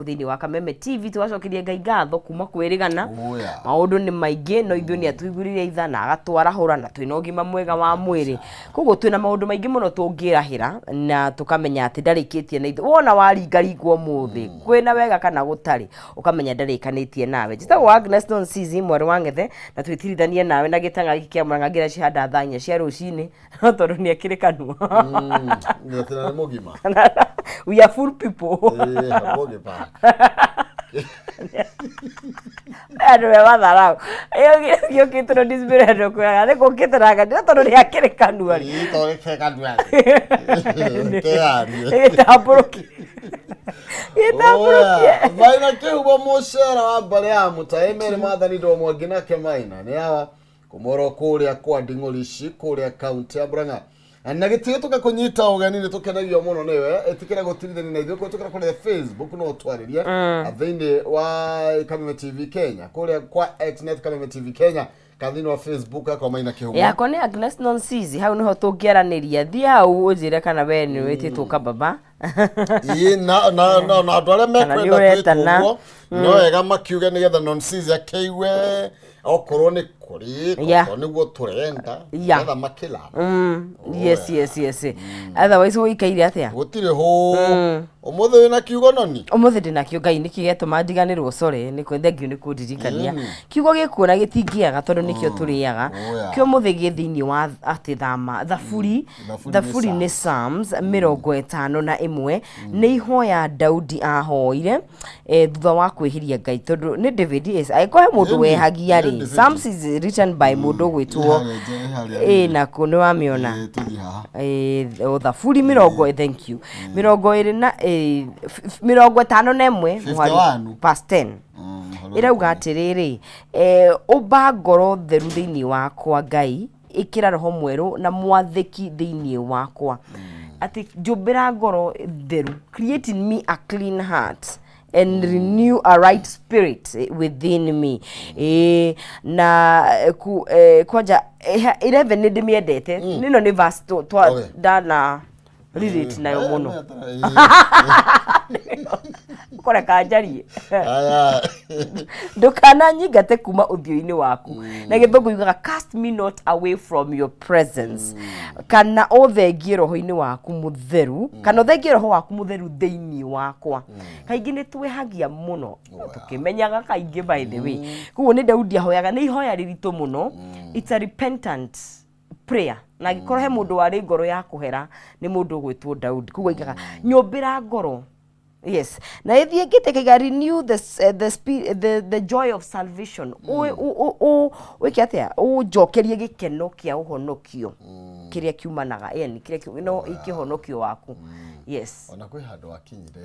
Thĩinĩ wa Kameme TV tũgacokeria Ngai ngatho kuma kwĩrĩgana. Oya. Maũndũ nĩ maingĩ, no ithuĩ nĩ atũigurire itha na agatwarahũra na twĩna ũgima mwega wa mwĩrĩ. Koguo twĩna maũndũ maingĩ mũno tũngĩrahĩra na tũkamenya atĩ ndarĩkĩtie na ithuĩ. Wona waringaringwo ũmũthĩ kwĩna wega kana gũtarĩ, ũkamenya ndarĩkanĩtie nawe. Njĩtagwo Agnes Nonsizi, mwarĩ wa Ng'ethe, na twĩtirithanie nawe na gĩtang'a gĩkĩ kĩa Mũrang'a ngira cihanda thaa 4 cia rũcinĩ, no tondũ nĩ akĩrĩ kanua. Nĩ nĩ mũgima. We are full people. Ĩĩ, mũgima. Andũ me matharau gĩũkĩte no display andũ kwĩraga nĩ gũkĩte na ngani tondũ nĩ akĩrĩ kanua rĩ. Ĩĩ, tondũ ke kanua. Keyarie. Gĩtambũrũkie, gĩtambũrũkie. Oya, Maina kĩhumo mũcera wa mbarĩ ya mũtaĩ merĩ mathani ndomo nginake Maina nĩ awa kumoro kũrĩa kwa Nding'orici kũrĩa kaunti ya Murang'a na gĩtĩo tũgakũnyita ũgeni. Nĩ tũkenagio mũno nĩwe. Ĩtĩkĩra gũtirithania na ithuĩ kũhĩtũkĩra kũrĩa Facebook, no twarĩrie thĩinĩ wa Kameme TV Kenya, kũrĩa kwa Xnet Kameme TV Kenya, kana thĩinĩ wa Facebook yakwa Maina Kĩhumo. Yakwa nĩ Agnes Nonsizi. Hau niho tũngĩaranĩria. Thiĩ hau ũnjĩre kana we nĩ wĩtĩtwo kababa. Ĩĩ, na andũ arĩa Kana nĩ mekwenda twĩtwo ũretana. ũguo no wega makiuge nĩgetha Nonsizi akĩigue okorwo nĩ kũrĩ okorwo nĩguo tũrenda nĩgetha makĩla. Yes, otherwise ũikaire atĩa? Gũtirĩ hũ. Ũmũthĩ wĩna kiugo, noni? Ũmũthĩ ndĩna kĩo. Ngai nĩkĩ gĩatũma njiganĩrwo? Sorry, nĩ thank you nĩ kũndirikania. Kiugo gĩkuo na gĩtingĩaga tondũ nĩkĩo tũrĩaga. Kĩo ũmũthĩ gĩ thĩinĩ wa atĩ thama thaburi. Thaburi nĩ Thaburi nĩ Psalms 51. Nĩ ihoya Daudi ahoire thutha wa kwĩhĩria Ngai, tondũ nĩ David, yes, angĩkorwo he mũndũ wehagia nĩ rĩ. David. Psalms is written by mũndũ ũgwĩtwo Ĩharĩa ĩ nakũ nĩ wamĩona? Ĩĩ, tũthiĩ haha. O thaburi mĩrongo, thank you, mĩrongo ĩrĩ na 51 mũhari 51. verse 10. Ĩrauga atĩrĩrĩ, ũmba ngoro theru thĩinĩ wakwa, Ngai, ĩkĩra roho mwerũ na mwathĩki thĩinĩ wakwa. Atĩ njũmbĩra ngoro theru, create in me a clean heart and renew a right spirit within me. Na kwanja 11 nĩ ndĩmĩendete. Nĩno nĩ verse twa ndana relate nayo mũno. Kũreka njarie. Aya. Ndũkananyingate kuma ũthiũ-inĩ waku. Na gĩthũngũ yugaga, "Cast me not away from your presence," kana ũthengie roho-inĩ waku mũtheru, kana ũthengie roho waku mũtheru thĩinĩ wakwa. Kaingĩ nĩ twĩhagia mũno tũkĩmenyaga kaingĩ, by the way. Koguo nĩ Daudi ahoyaga, nĩ ihoya rĩritũ mũno. It's a repentant prayer, na angĩkorwo he mũndũ warĩ ngoro ya kũhera, nĩ mũndũ ũgwĩtwo Daudi. Koguo aigaga nyũmbĩra ngoro, yes, na ĩthiĩ ĩngĩte kaiga, renew the, s- eh, the, spirit, the joy of salvation. Wĩke atĩa? Ũnjokerie gĩkeno kĩa ũhonokio kĩrĩa kiumanaga, yani kĩrĩa no kĩhonokio waku, yes. Ona kwĩ handũ akinyire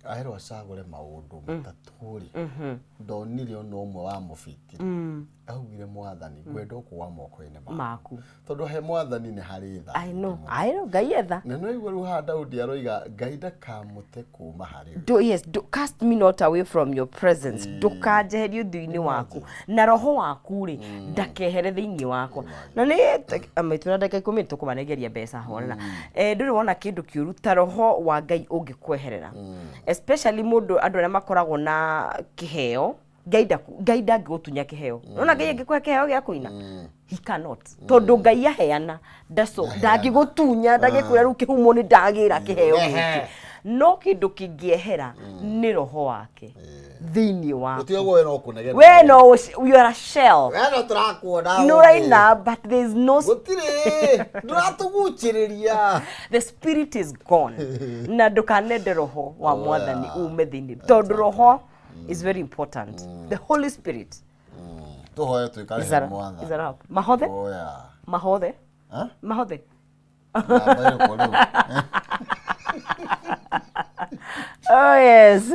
aherwo acagũre maũndũ matatũ rĩ, ndonire ona ũmwe wa mũbitiri. Augire, "Mwathani, ngwenda ũkũa moko-inĩ maku." Maku. Tondũ he Mwathani nĩ harĩ tha. I know, I know, Ngai etha. Na no igua rĩu haha Daudi aroiga Ngai ndakamũte kuma harĩ we. Yes, do, cast me not away from your presence, ndũkanjeherie ũthiũ-inĩ waku, na roho waku rĩ ndakehere thĩinĩ wakwa. Na nĩ maitũ na ndagĩka 10 tũkũmanengeria mbeca horera. Ndũrĩ wona kĩndũ kĩũru ta roho wa Ngai ũngĩkweherera, especially mũndũ, andũ arĩa makoragwo na kĩheo. Ngai ndangĩgũtunya kĩheo. Nona Ngai angĩkũhe kĩheo gĩa kũina, he cannot, tondũ Ngai aheana ndaco ndangĩgũtunya, ndangĩkwĩra rĩu kĩhumo nĩ ndagĩra kĩheo gĩkĩ. No kĩndũ kĩngĩehera nĩ roho wake thĩinĩ waku. Ũtigagwo we no kũnegena. We no you are a shell. We no tũrakuona. Nĩ ũraina, but there is no Gũtirĩ ndũratũgucĩrĩria. The spirit is gone. Na ndũkanende roho wa Mwathani ume thĩinĩ, tondũ roho is very important, the Holy Spirit. Tũhoe twĩkare Is he a, is Mwathani. a wrap. Mahothe. Oya. Mahothe. Ha? Mahothe. Namba ĩrĩkũ rĩu? Oh yes,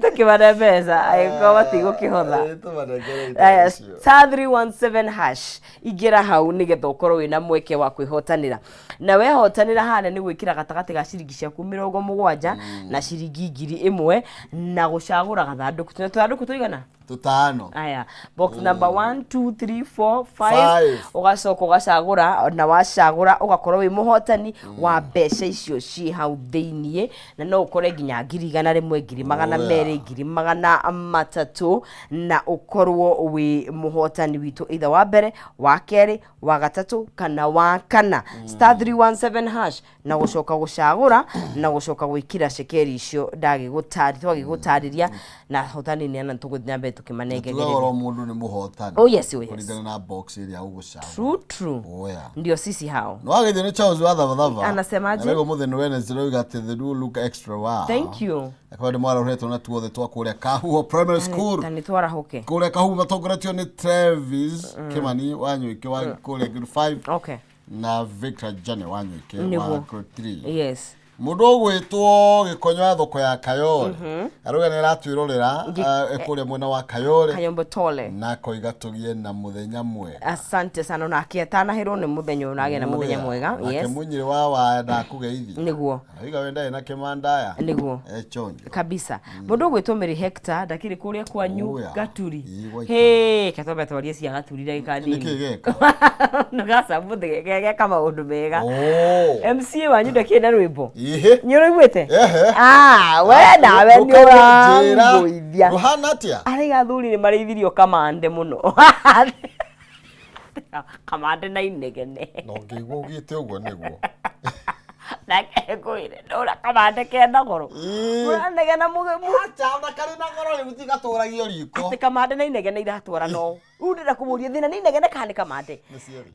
tũkĩmane mbeca angĩkorwo matigũkĩhotha. Ĩ, tũmanengere indo Aya, icio. *317#, ingĩra hau nĩgetha ũkorwo wĩna mweke wa kwĩhotanĩra. Na wehotanĩra harĩa nĩ gwĩkĩra gatagatĩ ga ciringi ciaku 70 na ciringi 1000 na gũcagũra gathandũkũ. Tũna tũthandũkũ tũigana? Tũtano. Aya, box number 1, 2, 3, 4, 5. Five. Ũgacoka ũgacagũra, na wacagũra ũgakorwo wĩ mũhotani wa mbeca icio ciĩ hau thĩiniĩ, na no ũkore nginya 100,000, ngiri magana Oya. merĩ, 300,000, na ũkorwo wĩ mũhotani witũ either wa mbere, wa kerĩ, wa gatatũ kana wa kana. Star 317 hash, na gũcoka gũcagũra na gũcoka gwĩkĩra cekeri icio ndagĩgũtarĩ twagĩgũtarĩria, na hotani nĩ ana tũgũthiĩ na mbere Tugaga tũkĩmanengagĩrĩria. Oro mũndũ nĩ mũhotani. Oh yes, oh yes. Kũringana na box ĩrĩa ũgũcagũra. True, true. Oya. Ndio sisi hao. No wagethio nĩ Charles wa Thabathaba. Anasemaje? Na rĩu mũthĩ nĩ Wednesday rauga atĩ the do look extra wow. Thank you. Akorwo nĩ mwarahũretwo na tuothe twa kũrĩa Kahuho Primary School. Ta nĩ twarahũke. Kũrĩa Kahuho matongoretio nĩ Travis Kimani wa Nyũike wa kũrĩa grade 5 Okay. na Victor Jane wa Nyũike wa Nĩguo. grade 3. Yes. Mũndũ ũgwĩtwo Gĩkonyo wa thoko ya Kayole arauga nĩ aratwĩrorera kũrĩa mwena wa Kayole Kayombo Tole. Na akoiga tũgĩe na mũthenya mwega. Asante sana, onake atanahĩrwo nĩ mũthenya ũyũ nagĩe na mũthenya mwega. Nake Yes. Mũnyĩrĩ wa waya ndakũgeithia. Nĩguo. Arauga we ndarĩ na kĩmandaya. Nĩguo. Echonjo. Kabisa. Mũndũ ũgwĩtwo Mary Hector ndakĩrĩ kũrĩa kwanyu Oya. Gaturi. Ĩ, gwaita. Hĩ, ketwambe twarie cia Gaturi ndagĩka nini. Nĩkĩ geka? Nĩgacamũthĩ geka maũndũ mega. Oh. MCA wanyu ndakĩrĩ na rwĩmbo. Ihe. Nĩ ũrũiguĩte? Ehe. Ah, we nawe nĩ Ndũkanjĩra. ũrangũithia. Rũhana atĩa? Araiga athuri nĩ marĩithirio kamande mũno. Kamande na inegene. No ngĩigua ugĩte ũguo nĩguo. Nake ngwĩre ndũra kamande kena goro. Ĩ. Mũranegena mũge Acha ona karĩ na goro rĩu tigatũragio riko. Atĩ kamande na inegene iratwara no. Rĩu ndĩrenda kũmũria thĩna nĩ inegene kana nĩ kamande? Nĩ cierĩ.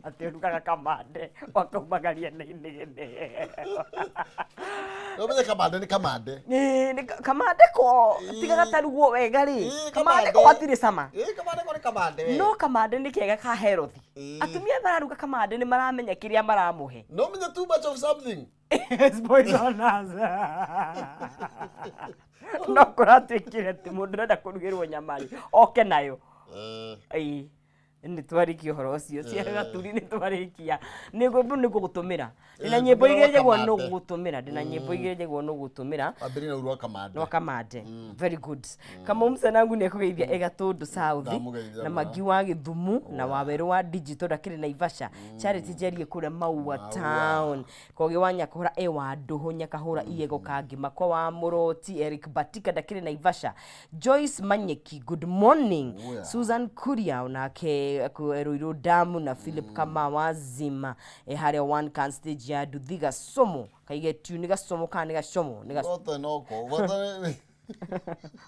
Atĩ ũrugaga kamande wakaumagaria na inegene. No menye kamande nĩ kamande. Ĩ, nĩ kamande ko tiga gatarugwo wega rĩ. Ĩ, Kamande ko gatirĩ cama. Ĩ, kamande ko nĩ kamande we. No kamande nĩ kega ka healthy. Ĩ. Atumia mararuga kamande nĩ maramenya kĩrĩa maramũhe. No menye too much of something. It's poisonous. No kũratuĩkire atĩ mũndũ ũrenda kũrugĩrwo nyama rĩ, oke nayo. Ĩĩ. Nĩ twarĩkia ũhoro ũcio cia Gaturi, nĩ twarĩkia, nĩ ngũgũtũmĩra, ndĩna Ĩ, nyĩmbo tũmĩra igĩrĩ rwa njagwo nĩ kamande. gũgũtũmĩra, ndĩna nyĩmbo igĩrĩ njagwo nĩ gũgũtũmĩra. Wambĩrĩria na rwa kamande. Rwa kamande, very good. Kamau Msanangu nĩ ekũgeithia e Gatũndũ South Ndamũgeithia na mũno. Magi wa Gĩthumu na Wawerũ wa Digital ndakĩrĩ Naivasha, Charity Njeriĩ kũrĩa Maua Town, Kogi wa Nyakahũra e wa Ndũhũ Nyakahũra Iego Kangima kwa wa Mũroti, Eric Batika ndakĩrĩ Naivasha, Joyce Manyeki, good morning. Oya. Susan Kuria onake Ruiru Damu na Philip Kamau wa Zima e harĩa one can stage ya Nduthi Gacomo kaige tu nĩ Gacomo kana nĩ Gacomo nĩ Gacomo. Gote noko. Bata nĩ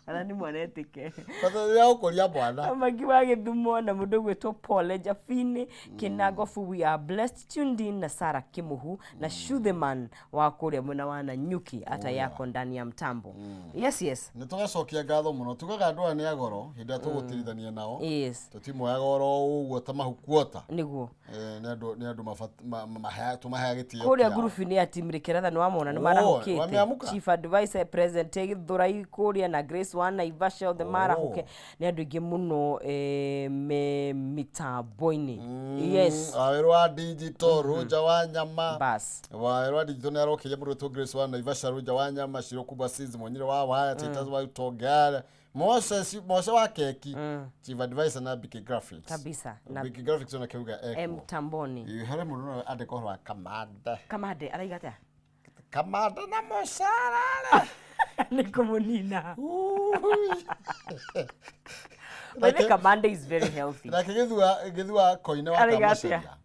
Ana nĩ mwana etĩke. Bata nĩ gũkũria mwana. Magi wa Gĩthumo na mũndũ ũgwĩtwo Paul Jafini Kĩnangobu, we are blessed tuned in, na Sarah Kimuhu na Shutheman wa kũrĩa mwena wa Nanyuki hata yako ndani ya mtambo. Yes, yes. Nĩ tũgacokia ngatho mũno. Tugaga andũ aya nĩ agoro hĩndĩ ĩrĩa tũgũtirithania nao. Yes. Tũtimoyaga oro ũguo ta mahukuota. Nĩguo. Nĩ andũ tũmaheaga gĩtĩo Kũrĩa kĩao. ngurubu-inĩ ya team Rĩkeretha nĩ wamona nĩ Oh, marahũkĩte. wameamũka? Chief Advisor present Gĩthũrai kũrĩa na Grace wa Naivasha othe marahũke, nĩ andũ aingĩ mũno me mĩtambo-inĩ. Yes. Wawerũ wa Digital, Rũnja wa Nyama. Bas. Wawerũ wa Digital nĩ arokĩria mũndũ wĩtwo Grace wa Naivasha, Rũnja wa Nyama, Shiro Kubwa Sins, Mũnyire wa Waya, Titus wa Utongara, Moses, Mose wa Keki, Chief Advisor na BK Graphics. Kabisa. Na BK Graphics ona kiuga M eko. Tamboni. Harĩ mũndũ no andĩka ũhoro wa kamande. Kamande araiga atĩa? Kamande na mũcara. Nĩ kũmũnina. By the way, kamande is very healthy. Nake gĩthua koine wa Araiga Kamacaria. atĩa?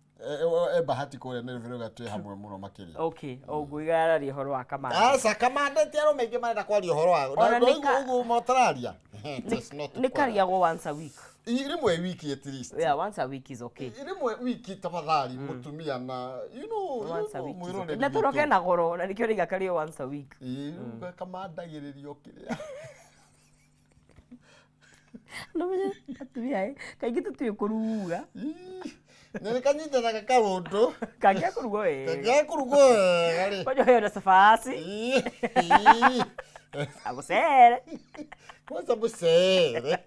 E bahati kũrĩa nĩ rĩu twĩ hamwe mũno makĩria. Okay, ũguo igararia ũhoro wa kamande. Aca kamande ti arũme aingĩ marenda kwaria ũhoro wa Ona nĩ ũguo motararia. Nĩ kariagwo once a week. Rĩmwe wiki at least. Yeah, once a week is okay. Rĩmwe wiki tafadhali mũtumia na you know you Once a know, week is mwĩroreri okay. Na tondũ witũ. kena goro na nĩkĩo rĩiga kario once a week. Ĩ, rĩu kamandagĩrĩrio kĩrĩa. No menye atumia ĩ, kaingĩ tũtiũĩ kũruga. Ĩ, na nĩ kanyitanaga kaũndũ. Kangĩa kũrugwo wega. Kangĩaga kũrugwo wega rĩ. Kwanja ũheo na cabaci. Ĩ, ĩ. Na mũcere. Kwanza mũcere.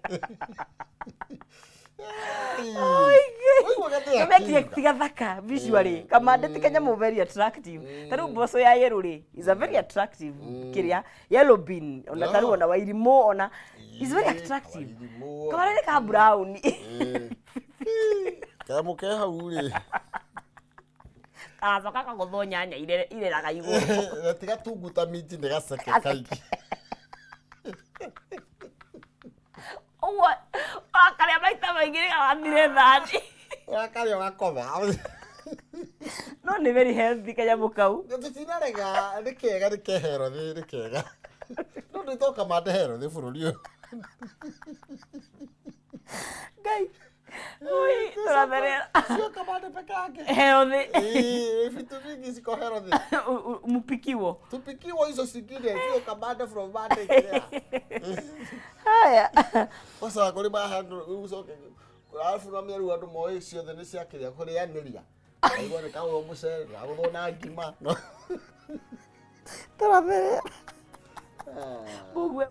Nĩmekire tigathaka visually kamande ti kanyamũ very attractive. Ta rĩu mboco ya yellow rĩ is a very attractive kĩrĩa yellow bean ona ta rĩu ona wairimũ ona is very attractive. Wairimũ. Kamande nĩ ka brown. Kanyamũ ke hau rĩ. Karacoka kagũthwo nyanya ireraga igũrũ. Na tiga tunguta minji nĩ gaceke kaingĩ. Ũguo wakarĩa maita maingĩ nĩgathire thani. Wakarĩa ũgakoma. No nĩ very healthy kanyamũ kau. Tũtinarega nĩ kega nĩ kehero thĩ nĩ kega. No ndwĩtwo kamande hero thĩ bũrũri ũyũ. Ngai. Ui, tũratherera. Sio kamande peke yake. Healthy. Vitu vingi ziko healthy. Mpikiwo. Tupikiwa hizo zingine sio kamande from Monday kila. Haya. Kwanza kuri mahandũ rĩu ũcoke arabu na mĩaru andũ moĩ ciothe nĩ cia kĩrĩa kũrĩanĩria. Aigua nĩ kagũrwo mũcere, kagũrwo na ngima. Tũratherera. Mũguo.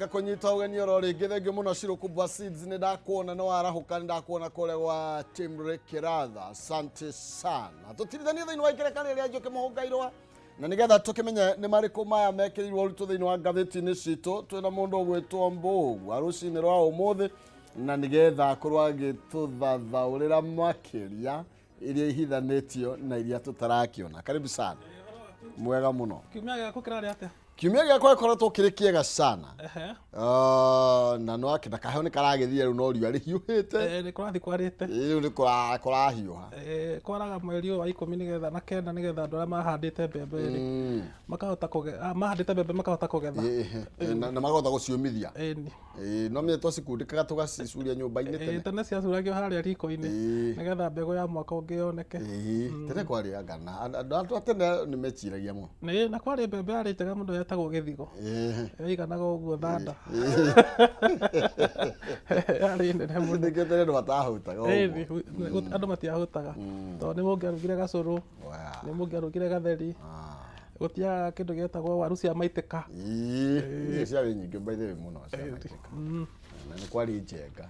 Tũgakũnyita ũgeni oro rĩngĩ. Thengiũ mũno Shiro Kubwa Seeds, nĩ ndakuona nĩ warahũka, nĩ ndakuona kũrĩa gwa Timre Kĩratha. Asante sana. Tũtirithanie thĩinĩ wa ikereka rĩrĩa Njũkĩ Mũhũngairwa, na nĩgetha tũkĩmenye nĩ marĩkũ maya mekĩrĩirwo ũritũ thĩinĩ wa ngathĩti-inĩ citũ. Twĩna mũndũ ũgwĩtwo Mbũgua rũcinĩ rwa ũmũthĩ, na nĩgetha akorwo agĩtũthathaũrĩra makĩria iria ihithanĩtio na iria tũtarakĩona. Karibu sana. Mwega mũno. Kiumia gĩaku kĩrarĩ atĩa? Kiumia gĩakwa gĩkoretwo kĩrĩ kĩega sana. Ah, na no na kaheho nĩ karagĩthira rĩu, no riũa rĩhiũhĩte. Nĩ kũrathiĩ kwarĩte. Rĩu nĩ kũrahiũha. Kwaraga mweri ũyũ wa 19, nĩgetha andũ arĩa mahandĩte mbembe rĩ makahota kũgetha, mahandĩte mbembe makahota kũgetha. Na makahota gũciũmithia. Ĩni. No mĩe twacikundĩkaga tũgacicuria nyũmba-inĩ tene. Tene ciacuragio harĩa riko-inĩ nĩgetha mbegũ ya mwaka ũngĩ yoneke. Tene kwarĩ anga na andũ a tene nĩ meciragia mũno. Nĩ na kwarĩ mbembe yarĩ njega mũno yetagwo gĩthigo. Yaiganaga ũguo thanda. Yarĩ nene mũno. Nĩkĩo tene andũ matahũtaga ũguo. Ĩni, andũ matiahũtaga tondũ nĩ mũngĩarugire gacũrũ, nĩ mũngĩarugire gatheri, gũtiagaga kĩndũ gĩetagwo waru cia maitĩka. Icio ciarĩ nyingĩ by the way mũno cia maitĩka. Na nĩ kwarĩ njenga.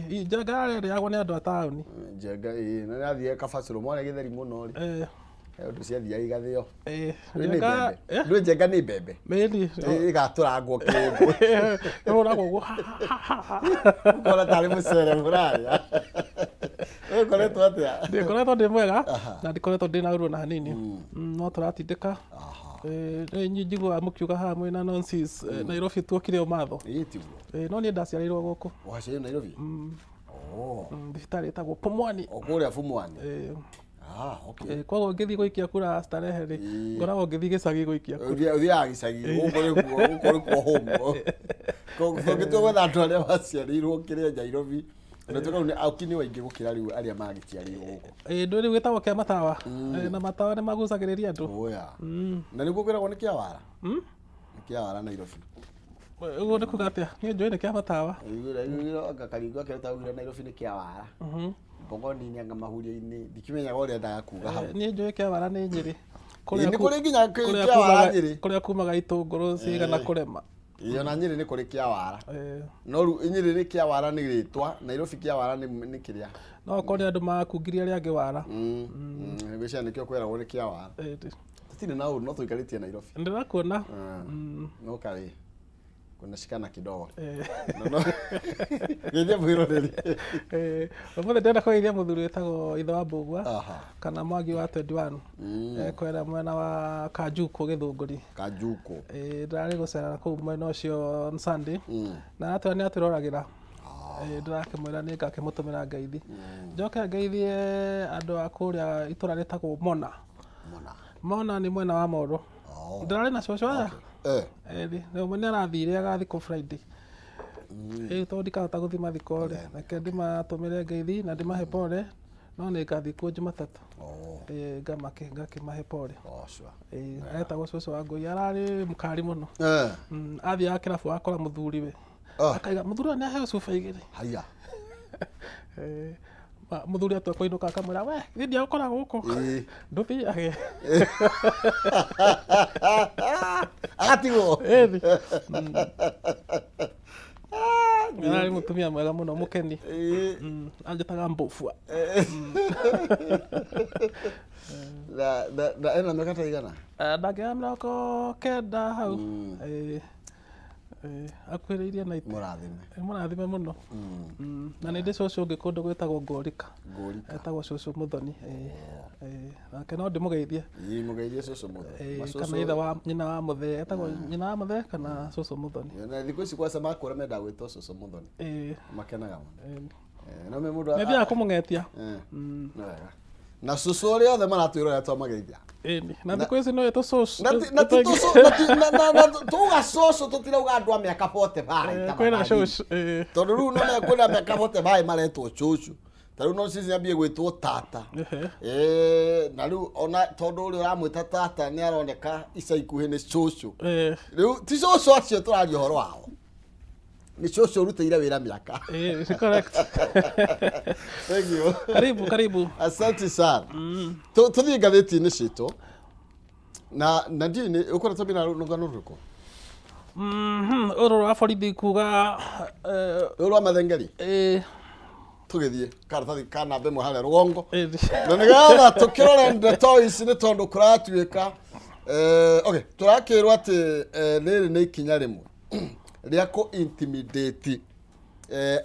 Njenga yarĩagwo nĩ andũ a taũni. Njenga, ĩĩ, na nĩyathiaga kabacũrũ mwarĩa gĩtheri mũno rĩ. He ũndũ ciathiaga igathĩo. Ndũĩ nĩ Njenga mbembe. Ndũĩ njenga nĩ mbembe. Ĩni. Ĩgatũrangwo kĩndũ. Ĩhũragwo ũguo ha, ha, ha, ha. Ũkona tarĩ mũcere mũrarĩa. Ũkoretwo atĩa? Ndĩkoretwo ndĩ mwega na ndikoretwo ndĩ na ũru ona hanini. No tũratindĩka. Nĩ njiguaga mũkiuga haha mwĩna nonsense, Nairobi tuokire ũmatho. Ĩĩ, tiguo. No niĩ ndaciarĩirwo gũkũ. Waciarĩirwo Nairobi? Oh. Thibitarĩ ĩtagwo Pumwani. O kũrĩa Pumwani. Ah, okay. Koguo ngĩthiĩ gũikia kura Starehe rĩ, ngoragwo ngĩthiĩ gĩcagi gũikia kura. Ũthiaga gĩcagi, gũkũ nĩkuo home. Tũngĩtua gwetha andũ arĩa maciarĩirwo kĩrĩa Nairobi, na tuga rĩu nĩ auki nĩ aingĩ gũkĩra rĩu arĩa magĩciarĩirwo gũkũ. Ndũ rĩu gĩtagwo kĩa matawa. Na matawa nĩ magucagĩrĩria andũ. Oya. Na nĩguo kwĩragwo nĩ kĩa wara. Nĩ kĩa wara Nairobi. Ũguo nĩ kuga atĩa? Niĩ njũĩ nĩ kĩa matawa. Anga Karingo akĩruta augire Nairobi nĩ kĩa wara. Mbogo nini anga mahuria-inĩ. Ndikĩmenyaga ũrĩa endaga kuga hau. Niĩ njũĩ kĩa wara nĩ Nyĩrĩ. Ĩĩ, nĩ kũrĩ nginya kĩa wara Nyĩrĩ. Kũrĩa kumaga itũngũrũ cigana kũrema. Ĩĩ, ona Nyĩrĩ nĩ kũrĩ kĩa wara. No rĩu Nyĩrĩ nĩ kĩa wara nĩ rĩtwa, Nairobi kĩa wara nĩ kĩrĩa. No okorwo nĩ andũ makungirie arĩa angĩ wara. Ngwĩciria nĩkĩo kwĩragwo nĩ kĩa wara. Tũtirĩ na ũru no tũikarĩtie Nairobi. Ndĩrakuona. No karĩ kuna shikana kidogo. Geithia mwĩroreri. Ũmũthĩ ndĩrenda kũgeithia mũthuri wĩtagwo ithe wa Mbũgua kana Mwangi wa 21. Kwera mwena wa Kanjuku Gĩthũngũri. Kanjuku. Ndĩrarĩ gũcera kũu mwena ũcio on Sunday. Na aratwĩra nĩ atwĩroragĩra. Ndĩrakĩmwĩra nĩ ngakĩmũtũmĩra ngeithi. Njoke ngeithie andũ a kũrĩa itũra rĩtagwo Mona. Mona. Mona nĩ mwena wa Moro. Ndĩrarĩ na cũcũ aya. Ĩĩ, ũmwe nĩ arathire agathikwo Friday. Rĩu tondũ ndikahota gũthiĩ mathiko rĩ, reke ndĩmatũmĩre ngeithi na ndĩmahe pole, no nĩ ngathiĩ kuo Jumatatũ. Ĩĩ, ngakĩmahe pole. Ĩĩ, etagwo cũcũ wa Ngũi, ararĩ mũkari mũno. Athiaga kĩrabu akora mũthuriwe. Akaiga mũthuri ũyũ nĩ aheo cuba igĩrĩ. Haiya. Mũthuri atua kũinũka akamwĩra, we niĩ ndiagũkora gũkũ, ndũthiage. Agatigwo. Ĩni. Ararĩ mũtumia mwega mũno, mũkeni. Anjĩtaga mbũbua. Na ena mĩaka ta igana? Ndangĩaga 90 hau. Akuhĩrĩirie na ite. Mũrathime. Mũrathime mũno. Na nĩ ndĩ cũcũ ũngĩ kũndũ gwĩtagwo Ngorika. Ngorika. Etagwo cũcũ Mũthoni. Nake no ndĩmũgeithie. Ĩĩ, mũgeithie cũcũ Mũthoni. Kana ithe wa nyina wa Mũthee, etagwo nyina wa Mũthee kana cũcũ Mũthoni. Na thikũ ici kwaca makũra mendaga gwĩtwo cũcũ Mũthoni. Makenaga mũno. No me mũndũ Nĩ thiaga kũmũng'etia. Nĩ wega. Na cũcũ ũrĩa othe maratwĩrorera twamageithia. Ĩni. Na thikũ ici no ĩtũ cũcũ. Na ti tũcũ, na ti na na tuga cũcũ tũtirauga andũ a mĩaka 45. Kwĩna cũcũ. Tondũ rĩu no kwĩna mĩaka 45 maretwo cũcũ. Ta rĩu no cici ambie gwĩtwo tata. Na rĩu ona tondũ ũrĩa ũramwĩta tata nĩ aroneka ica ikuhĩ nĩ cũcũ. Rĩu ti cũcũ acio tũraria ũhoro wao. Nĩ cũcũ ũrutĩire wĩra mĩaka. Correct. Thank you. Karibu, karibu. Asante sana. Tũthiĩ ngathĩti-inĩ citũ. Na ndiũĩ nĩ ũkoretwo na rũgano rũrĩkũ? Ũrũ rwa borithi kuga Rũrũ rwa mathengeri tũgĩthiĩ karatathi ka namba ĩmwe harĩa rũgongo na nĩgetha tũkĩrore ndeto ici nĩ tondũ kũratuĩka okay tũrakĩrwo atĩ rĩrĩ nĩ ikinya rĩmwe rĩa kũ intimidate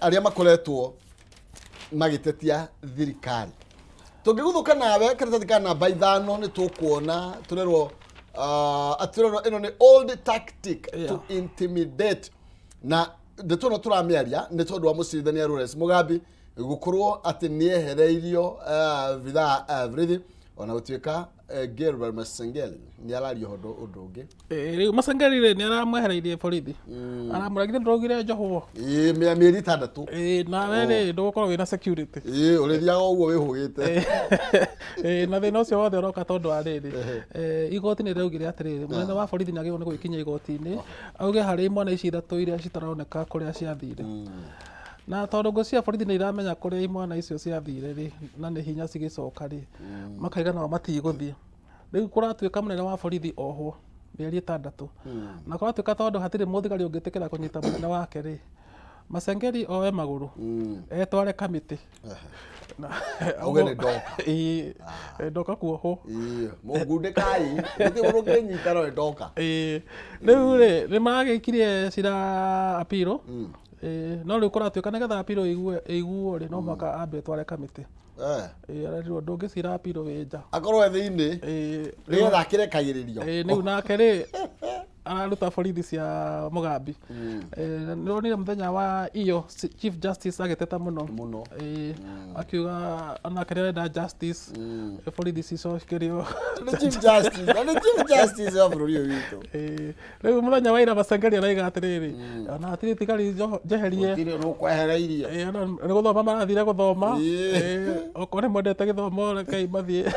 arĩa makoretwo magĩtetia thirikari. Tũngĩguthũka nawe karatathi ka namba 5 nĩ tũkuona tũrerwo atĩrerwo ĩno nĩ old tactic to intimidate. Na ndeto ĩno tũramĩaria nĩ tondũ wa mũcirithania Lawrence Mugambi gũkorwo atĩ nĩehereirio bithaa borithi, ona gũtuĩka Gabriel Masengeli nĩ araria ũndũ ũngĩ. Rĩu Masengeli rĩ nĩ aramwehereirie borithi, aramũragire ndũraugire njohwo. Ĩĩ, mĩeri 6. Ĩĩ, nawe rĩ ndũgũkorwo wĩna security. Ĩĩ, ũrĩthiaga ũguo wĩhũgĩte. Ĩĩ, na thĩna ũcio wothe ũroka tondũ wa rĩrĩ, igoti nĩ rĩaugire atĩrĩrĩ, mũnene wa borithi nĩ agĩrĩirwo nĩ gwĩkinyia igoti-inĩ auge harĩ imwana ici 3 iria citaroneka kũrĩa ciathire. Na tondũ ngwĩciria borithi nĩ iramenya kũrĩa imwana icio ciathire rĩ, na nĩ hinya cigĩcoka rĩ, makaiga nao matigũthiĩ. Rĩu kũratuĩka mũnene wa borithi ohwo mĩeri 6. Na kũratuĩka tondũ hatirĩ mũthigari ũngĩtĩkĩra kũnyita mũnene wake rĩ, Masengeli oe magũrũ etware kamĩtĩ. Auge nĩ ndoka. Ĩĩ, ndoka kuohwo. Ĩĩ, mũngundĩkai gũtirĩ mũndũ ũngĩnyita no nĩ ndoka. Ĩĩ, rĩu rĩ nĩ maragĩkirie cira apiro. Ĩĩ, no rĩu kũratuĩka nĩgetha apiro ĩiguo rĩ, no mũhaka ambe etware kamĩtĩ. Ĩĩ, arerirwo ndũngĩcira apiro wĩ nja. Akorwo e thĩinĩ. Ĩĩ. Nĩgetha akĩrekagĩrĩrio. Ĩĩ, rĩu nake rĩ araruta borithi cia Mugambi. Nĩronire mũthenya wa iyo Chief Justice agĩteta mũno. Mũno. Akiuga onake nĩarenda justice, borithi cicokerio. Nĩ Chief Justice, na nĩ Chief Justice wa bũrũri ũyũ witũ. Rĩu mũthenya wa ira Masengeli araiga atĩrĩrĩ, ona hatirĩ thigari njeherie. Gũtirĩ rũkwehereirie. Ona nĩ gũthoma marathire gũthoma. Okorwo nĩ mwendete gĩthomo rekei mathiĩ.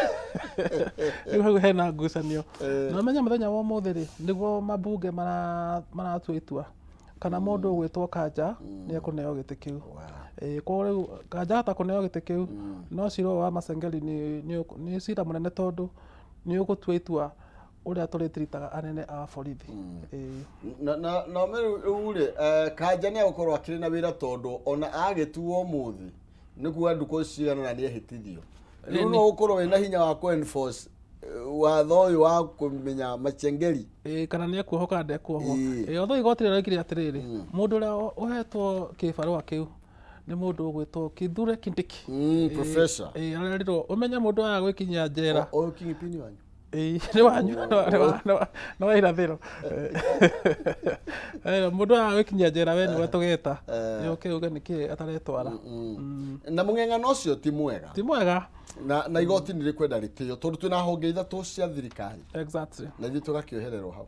Rĩu hau hena ngucanio. Na ũmenye mũthenya wa ũmũthĩ rĩ, nĩguo mambunge maratua itua kana mũndũ ũgwĩtwo Kanja nĩ ekũneo gĩtĩ kĩu. Koguo rĩu Kanja ahota kũneo gĩtĩ kĩu, no cira ũyũ wa Masengeli nĩ cira mũnene tondũ nĩ ũgũtua itua ũrĩa tũrĩtiritaga anene a borithi. Na rĩu rĩ, Kanja nĩ egũkorwo akĩrĩ na wĩra tondũ ona agĩtuo ũmũthĩ nĩ kuga ndukũ cigana na nĩ ehĩtithio. Rĩu no ũkorwo wĩna hinya wa kũ enforce watho ũyũ wa kũmenya Machengeri. Kana nĩ ekuohwo kana ndekuohwo. Although igoti rĩroigire atĩrĩrĩ, mũndũ ũrĩa ũhetwo kĩbarũa kĩu nĩ mũndũ ũgwĩtwo Kithure Kindiki. Professor. Arerirwo ũmenye mũndũ aya gwĩkinyia njera. Ũyũ kingpin wanyu. Nĩ wanyu, nĩ wa irathĩro. Mũndũ aya gwĩkinyia njera we nĩwe tũgeta. Nĩ ũke uge nĩkĩ ataretwara. Na mũng'eng'ano ũcio ti mwega. Ti mwega. Na igoti nĩ rĩkwenda rĩtĩo tondũ twĩna honge 3 cia thirikari. Exactly. Na ithuĩ tũgakĩohererwo hau.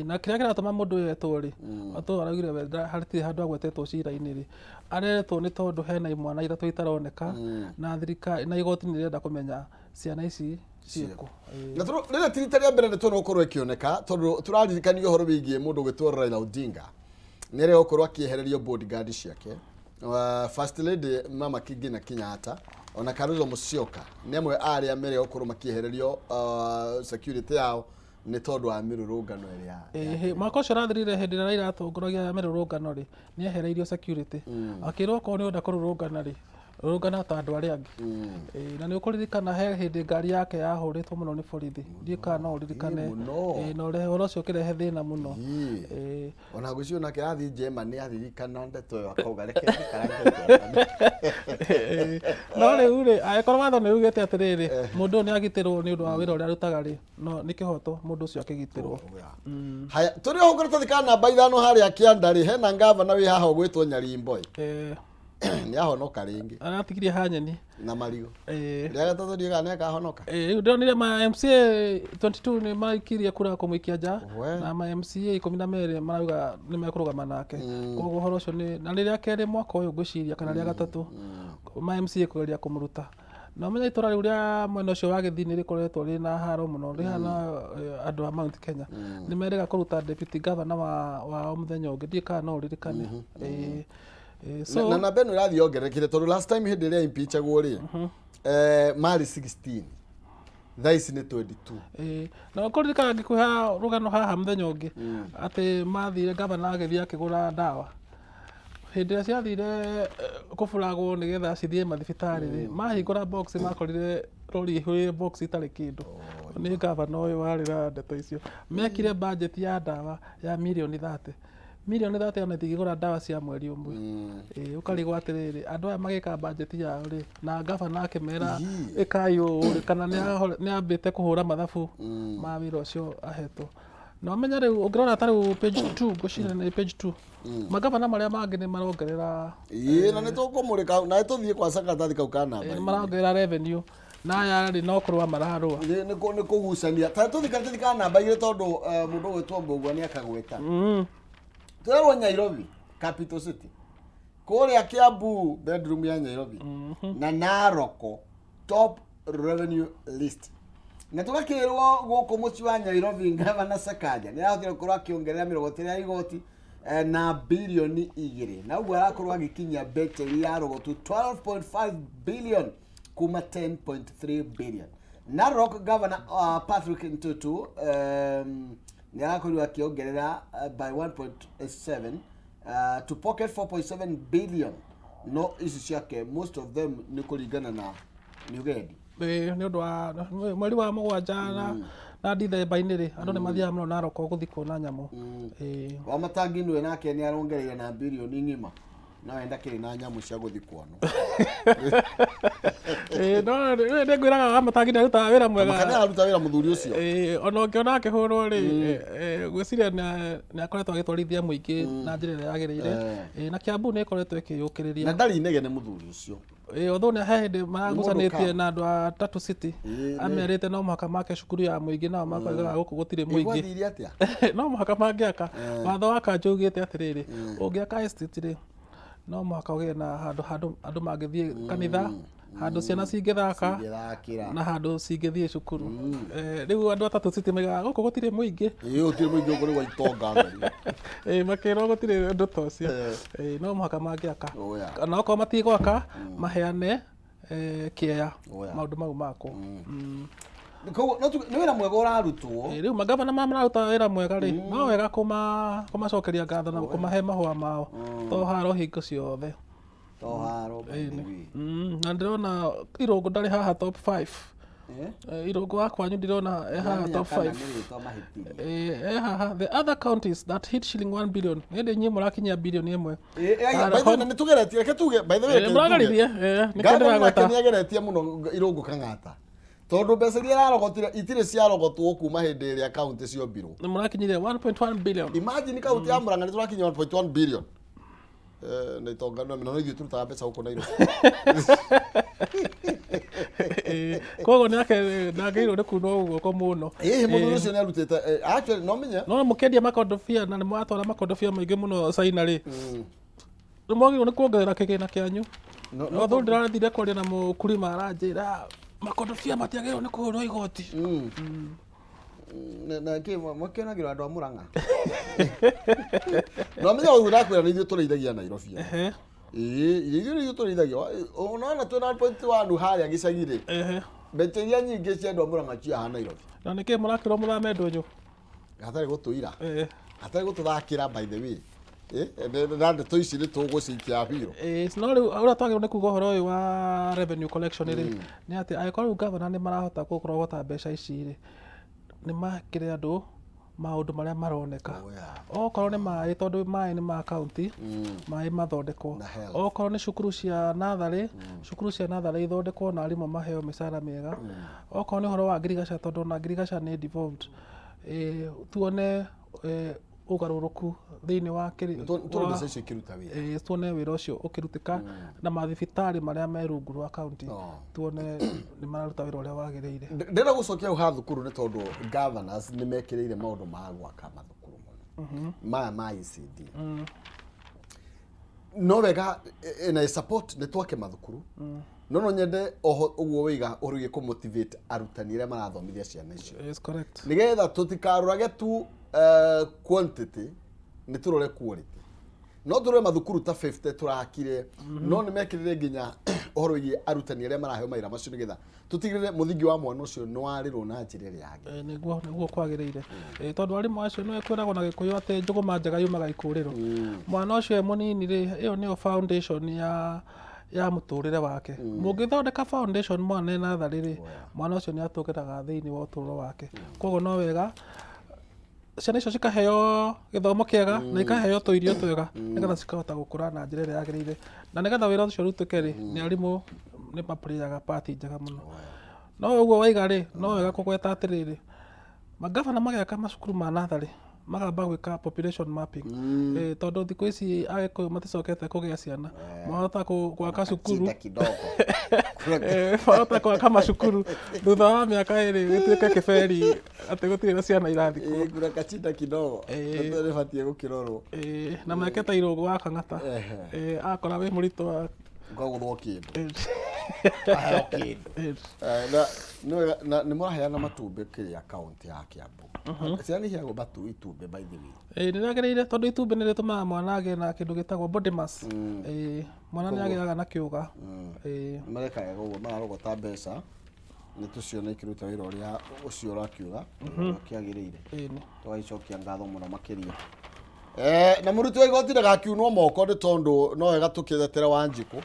Na kĩrĩa kĩratũma mũndũ ũyũ etwo rĩ, atũ araugire we hatirĩ handũ agwetetwo cira-inĩ rĩ, areretwo nĩ tondũ hena imwana 3 itaroneka, na thirikari na igoti nĩ rĩrenda kũmenya ciana ici ciĩkũ. Na rĩrĩ ti rita rĩa mbere ndeto ĩno gũkorwo ĩkĩoneka tondũ tũraririkanio ũhoro wĩgiĩ mũndũ ũgwĩtwo Raila Odinga nĩ arĩa gũkorwo akĩehererio bodyguard ciake. First Lady Mama Kingina Kenyatta ona Kalonzo Musyoka nĩ amwe a arĩa merĩga gũkorwo makĩehererio security yao nĩ tondũ wa mĩrũrũngano ĩrĩa Mwaka ũcio ũrathirire hĩndĩ ĩrĩa Raila atongoragia mĩrũrũngano rĩ, nĩ ehereirio security. Akĩrwo okorwo nĩ ũrenda kũrũrũngana rĩ, rũrũngana ta andũ arĩa angĩ. Na nĩ ũkũririkana he hĩndĩ ngari yake yahũrĩtwo mũno nĩ borithi. Ndiũĩ kana no ũririkane. Mũno. Na ũhoro ũcio ũkĩrehe thĩna mũno. Ona ngwĩciria onake athiĩ Germany aririkana ndeto ĩyo akauga reke njikarange Germany. No rĩu rĩ, angĩkorwo watho nĩ ugĩte atĩrĩrĩ, mũndũ ũyũ nĩ agitĩrwo nĩ ũndũ wa wĩra ũrĩa arutaga rĩ, no nĩ kĩhoto mũndũ ũcio akĩgitĩrwo. Haya, tũrĩ oho karatathi ka namba 5 harĩa kĩanda rĩ, hena ngavana wĩ haha ũgwĩtwo Nyarimbo ĩ. Nĩ ahonoka rĩngĩ. Aratigirie hanyeni. Na marigũ. Rĩa gatatũ ndiũĩ kana nĩ akahonoka. Rĩu ndĩronire ma MCA 22 nĩ maikirie kura kũmũikia nja, na ma MCA 12 marauga nĩ mekũrũgama nake. Koguo ũhoro ũcio nĩ, na rĩrĩa kerĩ mwaka ũyũ ngwĩciria kana rĩa gatatũ, ma MCA kũgeria kũmũruta. Na ũmenye itũra rĩu rĩa mwena ũcio wa Gĩthii nĩ rĩkoretwo rĩna haro mũno, rĩhana andũ a Mount Kenya. Nĩ merĩga kũruta deputy governor wao mũthenya ũngĩ, ndiũĩ kana no ũririkane. So Na namba ĩno ĩrathiĩ yongererekete tondũ last time hĩndĩ ĩrĩa impeachagwo rĩ, marĩ 16. Thaa ici nĩ 22. Ĩĩ, na ũkũririkana ngĩkũhe rũgano haha mũthenya ũngĩ atĩ mathire gavana agĩthiĩ akĩgũra ndawa hĩndĩ ĩrĩa ciathire kũburagwo nĩgetha cithiĩ mathibitarĩ rĩ, mahingũra box makorire rori ĩihũire box itarĩ kĩndũ. Nĩ gavana ũyũ warĩ na ndeto icio. Mekire budget ya ndawa ya mirioni 30. Mirioni 30 ona itingĩgũra ndawa cia mweri ũmwe. Ĩĩ, ũkarigwo atĩrĩrĩ, andũ aya magĩka budget yao rĩ, na gavana akĩmera ĩkai ũũ rĩ, kana nĩ ambĩte kũhũra mathabu ma wĩra ũcio ahetwo. Na ũmenye rĩu ũngĩrora ta rĩu page 2, ngwĩciria nĩ page 2, magavana marĩa mangĩ nĩ marongerera. Ĩĩ, na nĩ tũkũmũrĩka na nĩ tũthiĩ kwa karatathi kau ka namba. Nĩ marongerera revenue na aya rĩ no kũrũa mararũa. Nĩ kũgucania. Ta tũthiĩ karatathi ka namba 2 tondũ mũndũ ũgwĩtwo Mbũgua nĩ akagweta. Tũrerwo Nairobi, capital city. Kũrĩa Kiambu bedroom ya Nairobi na Narok top revenue list. Na tũgakĩrwo gũkũ mũciĩ wa Nairobi gavana Sakaja nĩ arahotire gũkorwo akĩongerera mĩrogotero ya igoti na birioni 2, na ũguo arakorwo agĩkinyia beteri ya rogotu 12.5 billion kuma 10.3 billion. Narok governor Patrick Ntutu nĩ arakorirwo akĩongerera by 1.7 to pocket 4.7 billion, no ici ciake most of them nĩ kũringana na nĩ ũgendi. Ĩĩ, nĩ ũndũ wa mweri wa mũgwanja na Dithemba-inĩ rĩ, andũ nĩ mathiaga mũno Narok gũthiĩ kuona nyamũ. Ĩĩ. Wa matangi nĩwe nake nĩ arongereire na birioni ng'ima, no enda kĩrĩ na nyamũ cia gũthiĩ kuonwo. Ĩĩ, no nĩ ngwĩraga wa matangi nĩ arutaga wĩra mwega. Maka nĩ araruta wĩra mũthuri ũcio. Ĩĩ, ona ũngĩona akĩhũrwo rĩ, ngwĩciria nĩ akoretwo agĩtwarithia mũingĩ na njĩra ĩrĩa yagĩrĩire. Ĩĩ, na Kiambu nĩ ĩkoretwo ĩkĩyũkĩrĩria. Na ndarĩ inegene mũthuri ũcio. Ĩĩ, although nĩ he hĩndĩ maragucanĩtie Mũndũ na andũ a Tatu City. Amerite no mũhaka make cukuru ya mũingĩ, nao makoigaga gũkũ gũtirĩ mũingĩ. Gwathiire atĩa? No mũhaka mangĩaka. Watho wa kanjũ ugĩte atĩrĩrĩ, ũngĩaka estate rĩ, no mũhaka ũgĩe na handũ andũ mangĩthiĩ kanitha, handũ ciana cingĩthaka Cingĩthakĩra. na handũ cingĩthiĩ cukuru. Rĩu andũ a Tatu City maigaga gũkũ gũtirĩ mũingĩ. Ĩĩ, gũtirĩ mũingĩ, gũkũ nĩ gwa itonga theri. Ĩĩ, makĩrwo gũtirĩ ũndũ ta ũcio. Ĩĩ, no mũhaka mangĩaka. Oh, yeah. Kana okorwo matigwaka maheane kĩea Oh, yeah. maũndũ mau makwo. Koguo no nĩ wĩra mwega ũrarutwo. Ĩĩ, rĩu magavana maya mararuta wĩra mwega rĩ, no wega kũmacokeria ngatho na kũmahe mahũa mao to haro hingo ciothe. To haro, by the way. Na ndĩrona Irũngũ ndarĩ haha top 5. Irũngũ wa kwanyu ndĩrona e haha top Kana 5. nĩ rĩtwa mahĩtirie. E haha the other counties that hit shilling 1 billion, ĩndĩ inyuĩ mũrakinyia birioni 1. By the way, na nĩ tũgeretie, reke tuge, by the way, reke tuge. Mũrageririe, nĩkĩo Gavana nake ndĩragweta. nĩ ageretie mũno Irũngũ Kang'ata, tondũ mbeca iria ararogotire itirĩ ciarogotwo kuma hĩndĩ ĩrĩa kaunti ciombirwo. Nĩ mũrakinyirie 1.1 billion. Imagine kaunti ya Murang'a nĩ tũrakinyia 1.1 billion. Na itonga no no ithuĩ tũrutaga mbeca gũkũ Nairobi. Ĩĩ, koguo nĩ ake ndagĩrĩirwo nĩ kunwo guoko mũno. Ĩĩ, mũthuri ũcio nĩ arutĩte, actually no menye. No mũkĩendia makondobia na nĩ mũratwara makondobia maingĩ mũno China rĩ, nĩ mwagĩrĩirwo nĩ kuongerera kĩgĩna kĩanyu. No. No thũ ndĩrathire kwaria na mũkulima aranjĩra makondobia matiagĩrĩirwo nĩ kũhũrwo igoti. Na kĩ makĩonagĩrwo andũ a Murang'a no menya ũguo ndakwĩra nĩ ithuĩ tũrĩithagia Nairobi. Ĩĩ, ithuĩ nĩ ithuĩ tũrĩithagia. Unaona twĩna 1.1 harĩa gĩcagi rĩ, mbeca iria nyingĩ cia andũ a Murang'a ciaha Nairobi. Na nĩkĩ mũrakĩrwo mũthame ndũnyũ? Hatarĩ gũtũira, hatarĩ gũtũthakĩra, by the way. Na ndeto ici nĩ tũgũcikia biro. Ĩĩ, no rĩu ũrĩa twagĩrĩirwo nĩ kuga ũhoro ũyũ wa revenue collection rĩ, nĩ atĩ angĩkorwo rĩu gavana nĩ marahota kũrogota mbeca ici rĩ, nĩ makĩre andũ maũndũ marĩa maroneka. Okorwo nĩ maĩ, tondũ maĩ nĩ ma kaunti, maĩ mathondekwo. Na health. Okorwo nĩ cukuru cia natharĩ, cukuru cia natharĩ ithondekwo na arimũ maheo mĩcara mĩega. Okorwo nĩ ũhoro wa ngirigaca, tondũ ona ngirigaca nĩ devolved, tuone ũgarũrũku thĩinĩ wa Tũrĩ mbeca icio ikĩruta wĩra. Ĩĩ, tuone wĩra ũcio ũkĩrutĩka na mathibitarĩ marĩa me rungu rwa kaunti, tuone nĩ mararuta wĩra ũrĩa wagĩrĩire. Ndĩrenda gũcokia hau ha thukuru nĩ tondũ governors nĩ mekĩrĩire maũndũ ma gwaka mathukuru mũno maya ma ECD. No wega, na I support nĩ twake mathukuru, no nyende oho ũguo wĩiga ũhoro wĩgiĩ kũ-motivate arutani arĩa marathomithia ciana icio, Yes, correct. Nĩgetha tũtikarorage tu quantity, nĩ tũrore quality. No tũrore mathukuru ta 50 tũrakire, no nĩ mekĩrĩre nginya ũhoro wĩgiĩ arutani arĩa maraheo mawĩra macio, nĩgetha tũtigĩrĩre mũthingi wa mwana ũcio nĩ warĩrwo na njĩra ĩrĩa yagĩrĩire. Nĩguo kwagĩrĩire. Tondũ arimũ acio nĩwe kwĩragwo na Gĩkũyũ atĩ njũgũma njega yumaga ikũrĩro. Mwana ũcio e mũnini rĩ, ĩyo nĩyo foundation ya mũtũrĩre wake. Mũngĩthondeka foundation mwana e natharĩ rĩ, mwana ũcio nĩ atũgĩraga thĩinĩ wa ũtũro wake. Koguo no wega ciana icio cikaheo gĩthomo kĩega na ikaheo tũirio twega, nĩgetha cikahota gũkũra na njĩra ĩrĩa yagĩrĩire, na nĩgetha wĩra ũcio ũrutĩke rĩ, nĩ arimũ nĩ maplayaga part njega mũno. No ũguo waiga rĩ, no wega kũgweta atĩrĩrĩ, mangabana magĩaka macukuru ma natharĩ makamba gwĩka population mapping. Tondũ thikũ ici Agĩkũyũ maticokete kũgĩa ciana, mahota gwaka cukuru Kachinda kidogo. Mahota gwaka macukuru thutha wa mĩaka 2 gĩtuĩke kĩberi atĩ gũtirĩ na ciana irathiĩ kuo. Kuna kachinda kidogo. Nĩ batiĩ gũkĩrorwo. Na meke ta Irũngũ wa Kang'ata. Akora wĩ mũritũ wa Ũkagũthwo kĩndũ. Aheo kĩndũ. Na nĩ wega, na nĩ mũraheana matumbĩ kĩrĩa kaunti ya Kiambu. Ciana nĩ iheagwo itumbĩ, by the way? Nĩ rĩagĩrĩire, tondũ itumbĩ nĩ rĩtũmaga mwana agĩe na kĩndũ gĩtagwo body mass. Mwana nĩ agĩaga na kĩũga. Nĩ mareka wega ũguo, mararogota mbeca nĩ tũciona ikĩruta wĩra ũrĩa ũcio ũrakiuga ũrĩa kĩagĩrĩire. Tũgagĩcokia ngatho mũno makĩria. Na mũruti wa igoti ndagakiunwo moko, nĩ tondũ no wega tũkĩtetera Wanjikũ.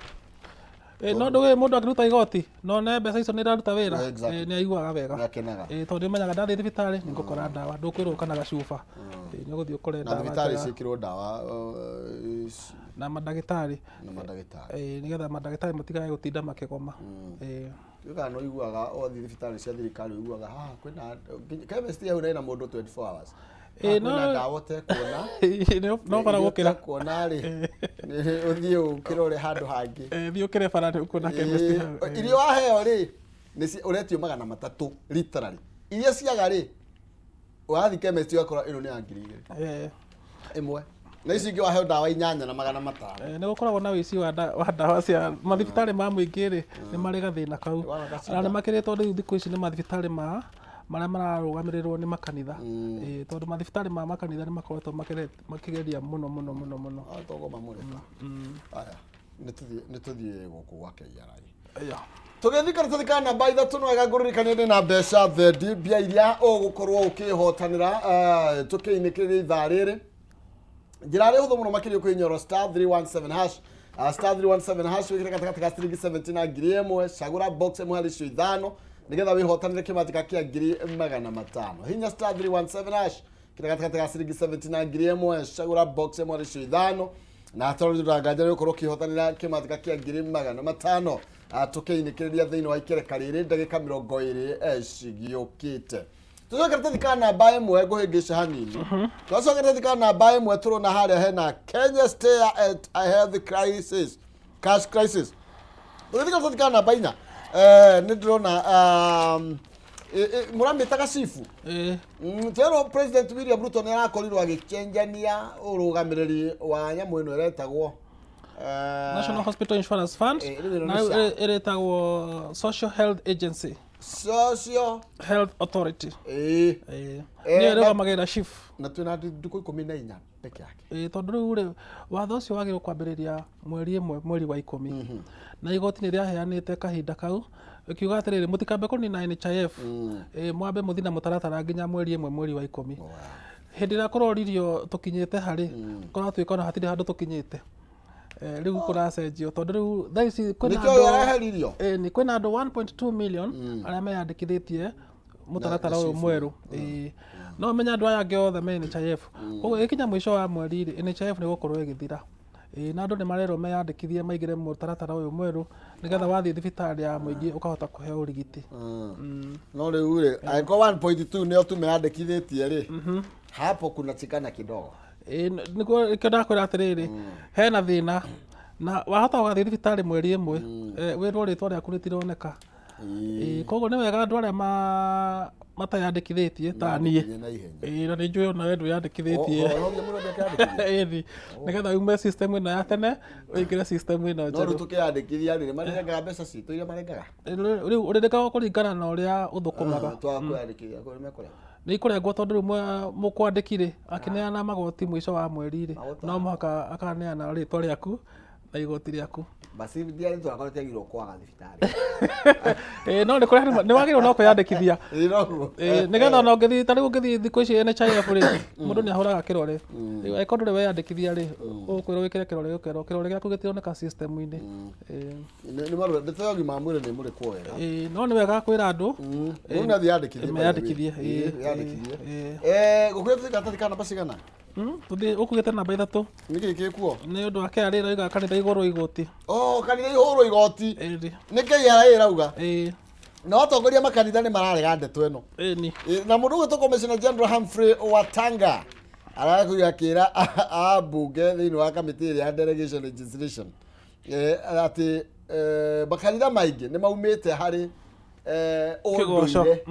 No ndũĩ mũndũ akĩruta igoti no ne mbeca icio nĩ iraruta wĩra. Nĩ aiguaga wega. Nĩ akenaga. Tondũ nĩ ũmenyaga ndathiĩ thibitarĩ nĩ ngũkora ndawa, ndũkwĩrwo ũka na gacuba. Nĩ ũgũthiĩ ũkore Na ndawa thibitarĩ njega. ciĩkĩrwo ndawa Na mandagĩtarĩ. Na mandagĩtarĩ. Nĩgetha mandagĩtarĩ matigage gũtinda makĩgoma. Tugaga no iguaga wathiĩ thibitarĩ cia thirikari, ũiguaga haha kwĩna chemist hau ĩna mũndũ 24 hours. Haha kwĩna ndawa ũtekuona. No bara Iria gũkĩra. Ũtekuona rĩ, ũthiĩ ũkĩrore handũ hangĩ. Thiĩ ũkĩre bara nĩ ũkuona chemist hau. Iria waheo rĩ, nĩ ũretio 300 literally. Iria ciaga rĩ, ũrathiĩ chemist ũgakora ĩno nĩ ya 2000. Ĩmwe. Na ici ingĩ waheo ndawa 8 na 500. Nĩ gũkoragwo na ũici wa ndawa cia mathibitarĩ ma mũingĩ rĩ, nĩ marĩ gathĩna kau. Wana gacinda. Na nĩ makĩrĩtwo rĩu thikũ ici nĩ mathibitarĩ ma marĩa mararũgamĩrĩrwo nĩ makanitha. Tondũ mathibitarĩ ma makanitha nĩ makoretwo makĩgeria mũno mũno mũno mũno. Ah, togo mamũreka. Aya, nĩ tũthiĩ gũkũ gwa KRA. Tũgĩthiĩ karatathi ka namba 3, no wega ngũririkanie ndĩ na mbeca thendi, mbia iria ũgũkorwo ũkĩhotanĩra tũkĩinĩkĩrĩria ithaa rĩrĩ. Njĩra ĩrĩa hũthũ mũno makĩria, ũkũhinyoro star 317 hash. Star 317 hash, wĩkĩre gatagatĩ ka ciringi 70 na 1000, cagũra box ĩmwe harĩ icio ithano, nĩgetha wĩhotanĩre kĩmanjĩka kĩa 500,000. Hinya star 317 hash, kĩrĩa gatagatĩ ka ciringi 70 na 1000, cagũra box ĩmwe harĩ icio ithano, na hatarĩ ndanganja nĩ ũgũkorwo ũkĩhotanĩra kĩmanjĩka kĩa 500,000. Tũkĩinĩkĩrĩria thĩinĩ wa ikereka rĩrĩ ndagĩka 20 cigĩũkĩte. Tũcoke karatathi ka namba 1, ngũhĩngĩca hanini. Twacoka karatathi ka namba 1, tũrona harĩa hena Kenya stare at a health crisis, cash crisis. Tũgĩthiĩ karatathi ka namba 4, nĩ ndĩrona mũramĩtaga chifu. Twerwo President William Ruto nĩ arakorirwo agĩcenjania ũrũgamĩrĩri wa nyamũ ĩno ĩretagwo National Hospital Insurance Fund. Rĩu ĩno Na nĩ rĩu SHA. ĩrĩtagwo Social Health Agency. Social Health Authority. Nĩyo ĩrũgamagĩrĩra SHIF. Na twĩna ndukũ 14 peke yake. Tondũ rĩu rĩ, watho ũcio wagĩrĩirwo kwambĩrĩria mweri 1 mweri wa 10, na igoti nĩ rĩaheanĩte kahinda kau ĩkiuga atĩrĩrĩ, mũtikambe kũnina NHIF, mwambe mũthiĩ na mũtaratara nginya mweri 1 mweri wa 10. Hĩndĩ ĩrĩa kũroririo tũkinyĩte harĩ kũratuĩka ona hatirĩ handũ tũkinyĩte. Rĩu kũracenjio tondũ rĩu thaa ici kwĩna Nĩkĩo andũ- areheririo? Nĩ kwĩna andũ 1.2 million arĩa meyandĩkithĩtie mũtaratara Na ũyũ SHIF. mwerũ. No ũmenye andũ aya angĩ othe me NHIF. Koguo ĩkinya mũico wa mweri rĩ, NHIF nĩ gũkorwo ĩgĩthira. Na andũ nĩ marerwo meyandĩkithie maingĩre mũtaratara ũyũ mwerũ, nĩgetha wathiĩ thibitarĩ ya mũingĩ ũkahota kũheo ũrigiti. No rĩu rĩ, angĩkorwo 1.2 nĩo tu meyandĩkithĩtie rĩ, hapo kuna chikana kidogo. Nĩguo nĩkĩo ndakwĩra atĩrĩrĩ, hena thĩna na wahota gũgathiĩ thibitarĩ mweri 1, wĩrwo rĩtwa rĩaku rĩtironeka. Koguo nĩ wega andũ arĩa mateyandĩkithĩtie ta niĩ. Meyandĩkithie na ihenya. Na nĩ njũĩ ona we ndwĩyandĩkithĩtie. Ũhoro mũndũ ndakĩandĩkithia. Ĩni, nĩgetha ume system ĩno ya tene ũingĩre system ĩno No rĩu njerũ. tũkĩyandĩkithia rĩ, marengaga mbeca citũ iria marengaga. Rĩu ũrĩrĩkagwo kũringana na ũrĩa ũthũkũmaga. Twaga kwĩyandĩkithia kũrĩ mekũrega. Nĩ ikũrengwo tondũ rĩu mũkwandĩki rĩ akĩneana magoti mũico wa mweri rĩ, Magoti no mũhaka akaneana rĩtwa rĩaku na igoti rĩaku. Basi ndiarĩ twakorwo tiagirwo kwaga thibitarĩ. Ĩĩ, no nĩ kũrĩ nĩ wagĩrĩirwo no kwĩyandĩkithia. Ĩĩ, noguo. Ĩĩ, nĩgetha ona ũngĩthiĩ ta rĩu ũngĩthiĩ thikũ ici NHIF rĩ, mũndũ nĩ ahũraga kĩrore. Rĩu angĩkorwo ndũrĩ weyandĩkithia rĩ, ũkwĩrwo wĩkĩre kĩrore ũkerwo kĩrore gĩaku gĩtironeka system-inĩ. Ĩĩ. Nĩ marũa ndeto ya ũgima wa mwĩrĩ nĩ mũrĩkwo wega. Ĩĩ, no nĩ wega kwĩra andũ. Mũndũ nĩ athiĩ yandĩkithie, by the way. Meyandĩkithie, ĩĩ. Ĩĩ, yandĩkithie. Ĩĩ. Gũkuhĩ tũthiĩ karatathi ka namba cigana? Tũthiĩ ũkuĩte namba ithatũ. Nĩkĩ gĩkuo? Nĩ ũndũ wa KRA ĩroiga kanitha igũrwo igoti. Oh, kanitha ihũrwo igoti. Ĩĩ. Nĩ KRA ĩrauga. Ĩĩ. Na atongoria makanitha nĩ mararega ndeto ĩno. Ĩni. Na mũndũ ũgwĩtwo Commissioner General Humphrey Watanga arakuire akĩra ambunge thĩinĩ wa kamĩtĩ ĩrĩa ya delegation legislation atĩ makanitha maingĩ nĩ maumĩte harĩ Kĩgoco. ũndũire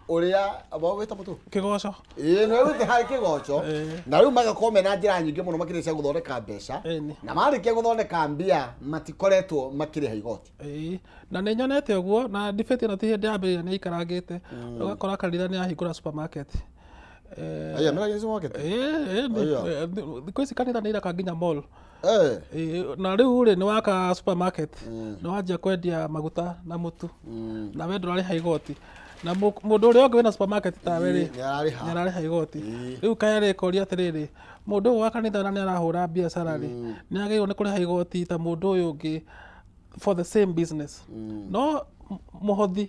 ũrĩa wĩta mũtũ Kĩgoco. Ĩĩ, nĩ wĩte harĩ kĩgoco. Na rĩu magakorwo mena njĩra nyingĩ mũno makĩria cia gũthondeka mbeca. Ĩni. Na marĩkia gũthondeka mbia matikoretwo makĩrĩha igoti. Ĩĩ, na nĩ nyonete ũguo na debate ĩno ti hĩndĩ yambĩrĩria nĩ ĩikarangĩte. Ũgakora kanitha nĩ yahingũra supermarket. Aya, mena supermarket? Ĩĩ, ĩĩ, Aya. Thikũ ici kanitha nĩ iraka nginya mall. Eh. Ĩĩ, na rĩu rĩ nĩ waka supermarket, nĩ wanjia kwendia maguta na mũtu, na we ndũrarĩha igoti, na mũndũ ũrĩa ũngĩ wĩna supermarket tawe rĩ, Ĩĩ, nĩararĩha. nĩararĩha igoti. Ĩĩ. Rĩu KRA ĩkoria atĩrĩrĩ, mũndũ ũyũ wa kanitha na nĩarahũra biacara rĩ, nĩagĩrĩirwo nĩ kũrĩha igoti ta mũndũ ũyũ ũngĩ for the same business. No mũhothi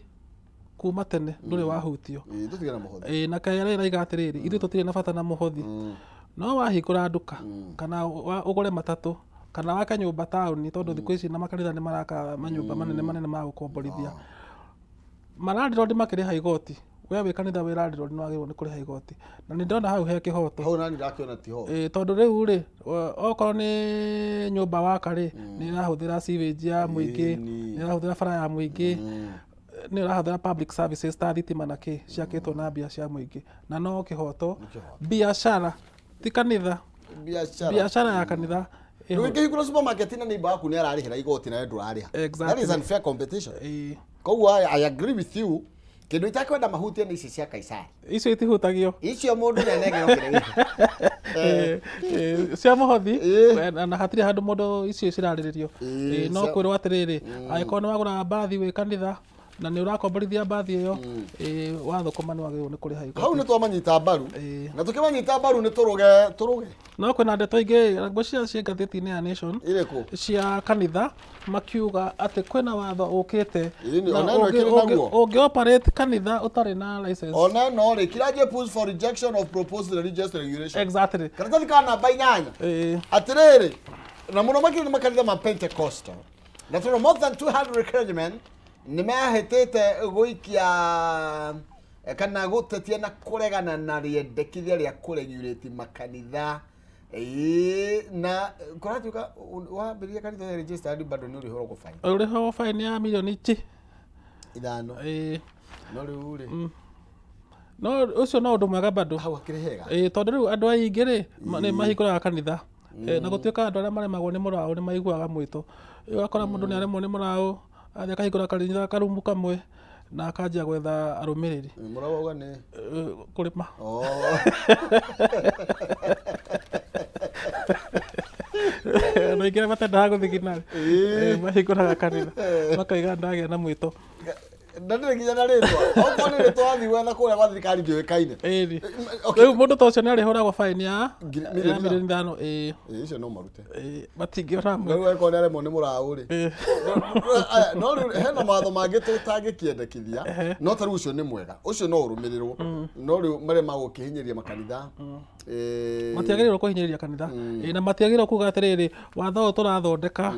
kuma tene ndũrĩ wahutio. Ĩĩ, tũtige na mũhothi. Ĩĩ, na KRA ĩraiga atĩrĩrĩ, ithuĩ tũtirĩ na bata na mũhothi. No wahingũra nduka kana ũgũre matatũ kana wake nyũmba taũni, tondũ thikũ ici na makanitha nĩ maraka manyũmba manene manene ma gũkomborithia. Malandlord makĩrĩha igoti, we wĩ kanitha wĩ landlord nĩ wagĩrĩirwo nĩ kũrĩha igoti. Na nĩ ndĩrona hau he kĩhoto. Hau nani ndakĩona tiho. Ĩĩ, tondũ rĩu rĩ, okorwo nĩ nyũmba waka rĩ, nĩ ĩrahũthĩra sewage ya mũingĩ, nĩ ĩrahũthĩra bara ya mũingĩ, nĩ ũrahũthĩra public services ta thitima na kĩ, ciakĩtwo na mbia cia mũingĩ. Na no kĩhoto, biacara ti kanitha, Biacara. Biacara ya kanitha Rĩu ingĩhingũra supermarket na neighbor waku nĩ ararĩhĩra igoti nawe ndũrarĩha. Exactly. That is unfair competition. Ĩĩ. Koguo I agree with you. Kĩndũ itakwenda mahutie nĩ ici cia Kaisari. Icio itihutagio. Icio mũndũ nĩ anengerwo kĩrĩa gĩake. Cia mũhothi, Ĩĩ. na hatirĩ handũ mũndũ icio cirarĩrĩrio. Ĩĩ, No kwĩrwo atĩrĩrĩ, angĩkorwo nĩ wagũra mbathi wĩ kanitha na nĩ ũrakomborithia mbathi ĩyo, wathũkũma nĩ wagĩrĩirwo nĩ kũrĩha igoti. Hau nĩ twamanyita mbaru. Ĩĩ. Na tũkĩmanyita mbaru nĩ tũrũge tũrũge. No kwĩna ndeto ingĩ ngwĩciria ciĩ ngathĩti-inĩ ya Nation Ĩrĩkũ? cia kanitha makiuga atĩ kwĩna watho ũkĩte Ĩĩ, na ona ĩno ĩkĩrĩ naguo. ũngĩ operate kanitha ũtarĩ na license. Ona ĩno rĩ, clergy push for rejection of proposed religious regulation. Exactly. Karatathi ka namba 8. Ĩĩ. Atĩrĩrĩ, na mũno makĩria nĩ makanitha ma Pentecostal. Na tondũ more than 200 clergymen nĩ mehĩtĩte gũikia kana gũtetia na kũregana na rĩendekithia rĩa kũregulate makanitha. Ĩĩ, na kũratuĩka wambĩrĩria kanitha ya registered bado nĩ ũrĩhũragwo fine. Ũrĩhũragwo fine ya mirioni chi 5. Ĩĩ. No rĩu rĩ. No ũcio no ũndũ mwega bado. Hau hakĩrĩ hega. Ĩĩ, tondũ rĩu andũ aingĩ rĩ, nĩ mahingũraga kanitha. Na gũtuĩka andũ arĩa maremagwo nĩ mũraũ nĩ maiguaga mwĩto. Ũgakora mũndũ nĩ aremwo nĩ mũraũ, athiĩ akahingũra kanitha karumu kamwe na akanjia gwetha arũmĩrĩri. Mũraũ auga nĩ? Kũrĩma. Oh. Andũ aingĩ arĩa matendaga gũthiĩ nginya mahingũraga kanitha makaiga ndagĩa na mwĩto. Na ndĩrĩ nginya na rĩtwa. Okorwo nĩ rĩtwa wathiĩ gwetha kũrĩa gwa thirikari ndĩũĩkaine. Ĩni. Okay. Rĩu mũndũ ta ũcio nĩ arĩhũragwo baini ya Mirioni ya mirioni 5. Ĩĩ. Ĩĩ, icio no marute. Ĩĩ, matingĩona Na rĩu angĩkorwo nĩ aremwo nĩ mũraũ rĩ. Aya, no rĩu hena mawatho mangĩ tũtangĩkĩendekithia, no ta rĩu ũcio nĩ mwega, ũcio no ũrũmĩrĩrwo, no rĩu marĩa magũkĩhinyĩrĩria makanitha, Matiagĩrĩirwo kũhinyĩrĩria kanitha. Na matiagĩrĩirwo kuga atĩrĩrĩ, watho ũyũ tũrathondeka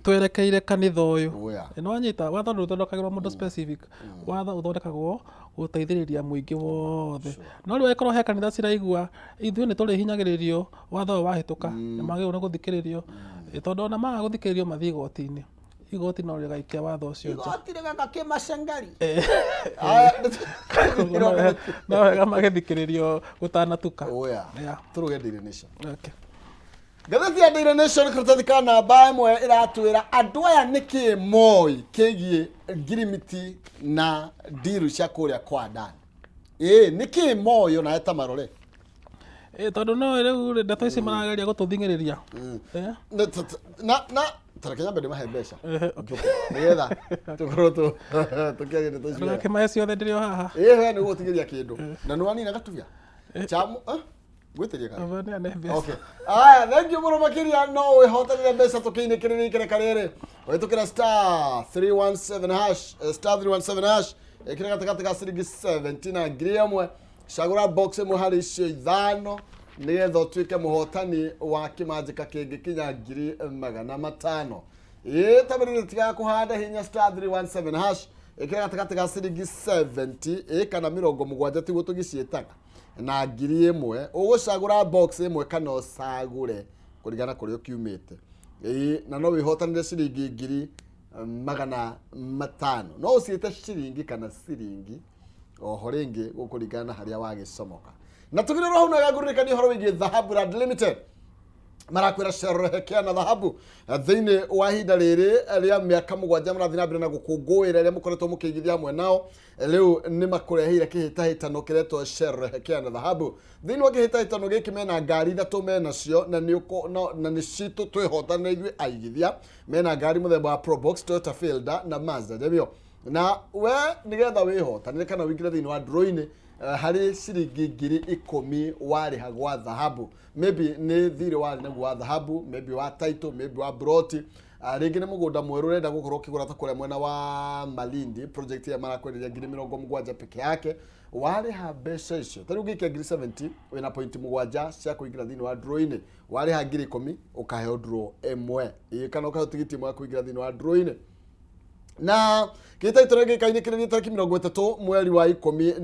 twerekeire kanitha ũyũ. Oya. Nĩ wanyita, watho ndũthondekagĩrwo mũndũ specific, watho ũthondekagwo gũteithĩrĩria mũingĩ wothe. No rĩu angĩkorwo he kanitha ciraigua ithuĩ nĩ tũrĩhinyagĩrĩrio watho ũyũ wahĩtũka, nĩ magĩrĩirwo nĩ gũthikĩrĩrio, tondũ ona maga gũthikĩrĩrio mathiĩ igoti-inĩ, igoti no rĩgaikia watho ũcio nja. Igoti rĩgeka kĩmacengeri. Aya, No wega magĩthikĩrĩrio gũtanatuka. Oya. Yeah. Tũrũge Daily Nation. Okay. Ngathĩti ya Daily Nation karatathi ka namba 1 ĩratwĩra andũ aya nĩkĩ moĩ kĩgiĩ ngirimiti na ndiru cia kũrĩa kwa Adani. Ĩĩ, nĩkĩ moyo na eta marore? Ĩ, tondũ no rĩu rĩ, ndeto ici marageria gũtũthing'ĩrĩria. Eh? Na na tareke nyambe ndĩmahe mbeca. Ehe, okay. Nĩgetha tũkorwo tũkĩaria ndeto ici wega. Ndũgakĩmahe ciothe ndĩrĩ o haha. Ĩĩ, we nĩ ũgũtigĩria kĩndũ. Na nĩ wanina gatubia? Chamu, eh? Gwĩtĩria kana? Ane mbeca. Okay. Aya, thank you mũno makĩria no wĩhotanĩre mbeca tũkĩinĩkĩrĩria ikereka rĩrĩ. Ũhĩtũkĩra star 317 hash, star 317 hash, ĩkĩra gatagatĩ ga ciringi 70 na 1000. Cagũra box ĩmwe harĩ icio ithano nĩgetha ũtuĩke mũhotani wa kĩmanjĩka kĩngĩkinya 500,000. Ĩĩ tabĩrĩria tigaga kũhanda hinya star 317 hash, ĩkĩra gatagatĩ ga ciringi 70 ĩ kana 70 tiguo tũgĩciĩtaga na 1000. Ũgũcagũra box ĩmwe kana ũcagũre kũringana kũrĩa ũkiumĩte. Ĩĩ na no wĩhotanĩre ciringi 500,000. No ũciĩte ciringi kana ciringi oho rĩngĩ gũkũringana na harĩa wagĩcomoka. Na tũgĩrĩrwo hau na gangũririkania ũhoro wĩgiĩ Dhahabu Land Limited. Marakwĩra sherehekea na dhahabu thĩinĩ wa ihinda rĩrĩ rĩa mĩaka 7 marathiĩ na mbere na gũkũngũĩra ĩrĩa mũkoretwo mũkĩigithia hamwe nao. Rĩu nĩ makũreheire kĩhĩtahĩtano kĩretwo sherehekea na dhahabu. Thĩinĩ wa kĩhĩtahĩtano gĩkĩ mena ngari ithatũ menacio na nĩ ũko-, no, na nĩ citũ twĩhotanĩre ithuĩ aigithia. Mena ngari mũthemba wa Probox, Toyota Fielder na Mazda Demio. Na we nĩgetha wĩhotanĩre kana ũingĩre thĩinĩ wa draw-inĩ, harĩ ciringi 10,000 warĩha gwa dhahabu. Maybe nĩ thirĩ warĩ naguo wa dhahabu, maybe wa title, maybe wa broti. Rĩngĩ nĩ mũgũnda mwerũ ũrenda gũkorwo ũkĩgũra ta kũrĩa mwena wa Malindi, project ĩrĩa marakwenderia 70,000 peke yake. Warĩha mbeca icio, ta rĩu ũngĩikia 70,000, wĩna point 7 cia kũingĩra thĩinĩ wa draw-inĩ. Warĩha 10,000, ũkaheo draw ĩmwe. Ĩĩ, kana ũkaheo tigiti ĩmwe ya kũingĩra thĩinĩ wa draw-inĩ. Na kĩhĩtahĩtano gĩkĩ gĩkainĩkĩrĩria tarĩki 30 mweri wa 11,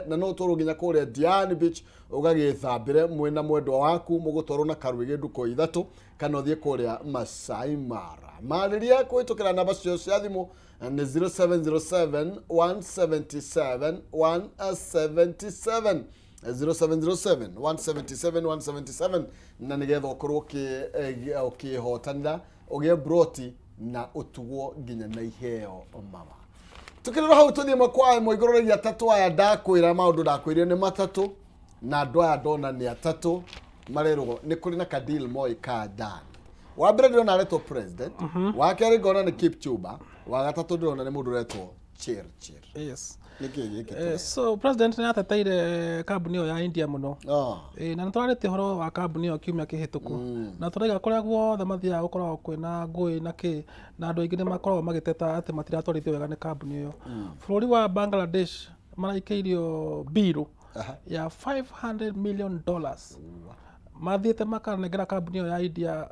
na no ũtwarwo nginya kũrĩa Diani Beach ũgagĩthambĩre mwĩna mwendwa waku, mũgũtwarwo na karwĩgĩ ndukũ ithatũ, kana ũthiĩ kũrĩa Masai Mara. Marĩria kũhĩtũkĩra namba cio cia thimũ nĩ 0707 177 177, 0707 177 177, na nĩgetha ũkorwo ũkĩhotanĩra ũgĩe broti na ũtugwo nginya na iheo mama. Tukirora hau tuthie makwa ĩmwe igũrũ rĩgiĩ atatũ aya ndakwĩra maũndũ ndakwĩrire nĩ matatũ na andũ aya ndona nĩ atatũ marerwo nĩ kũrĩ na ka deal moĩ ka done. Wa mbere ndĩrona aretwo president, wa kerĩ ngona nĩ Kipchumba, wa gatatũ ndĩrona nĩ mũndũ ũretwo Chirchir. Yes. Nĩkĩ gĩkĩ tũreka? So president nĩ ateteire kambuni ĩyo ya India mũno. Na nĩ twarĩtie ũhoro wa kambuni ĩyo kiumia kĩhĩtũku. Na tũraiga kũrĩa guothe mathiaga gũkoragwo kwĩna ngũĩ na kĩ, na andũ aingĩ nĩ makoragwo magĩteta atĩ matiratwarithio wega nĩ kambuni ĩyo. Bũrũri wa Bangladesh maraikĩirio mbirũ ya 500 million dollars. Mathiĩte makanengera kambuni ĩyo ya India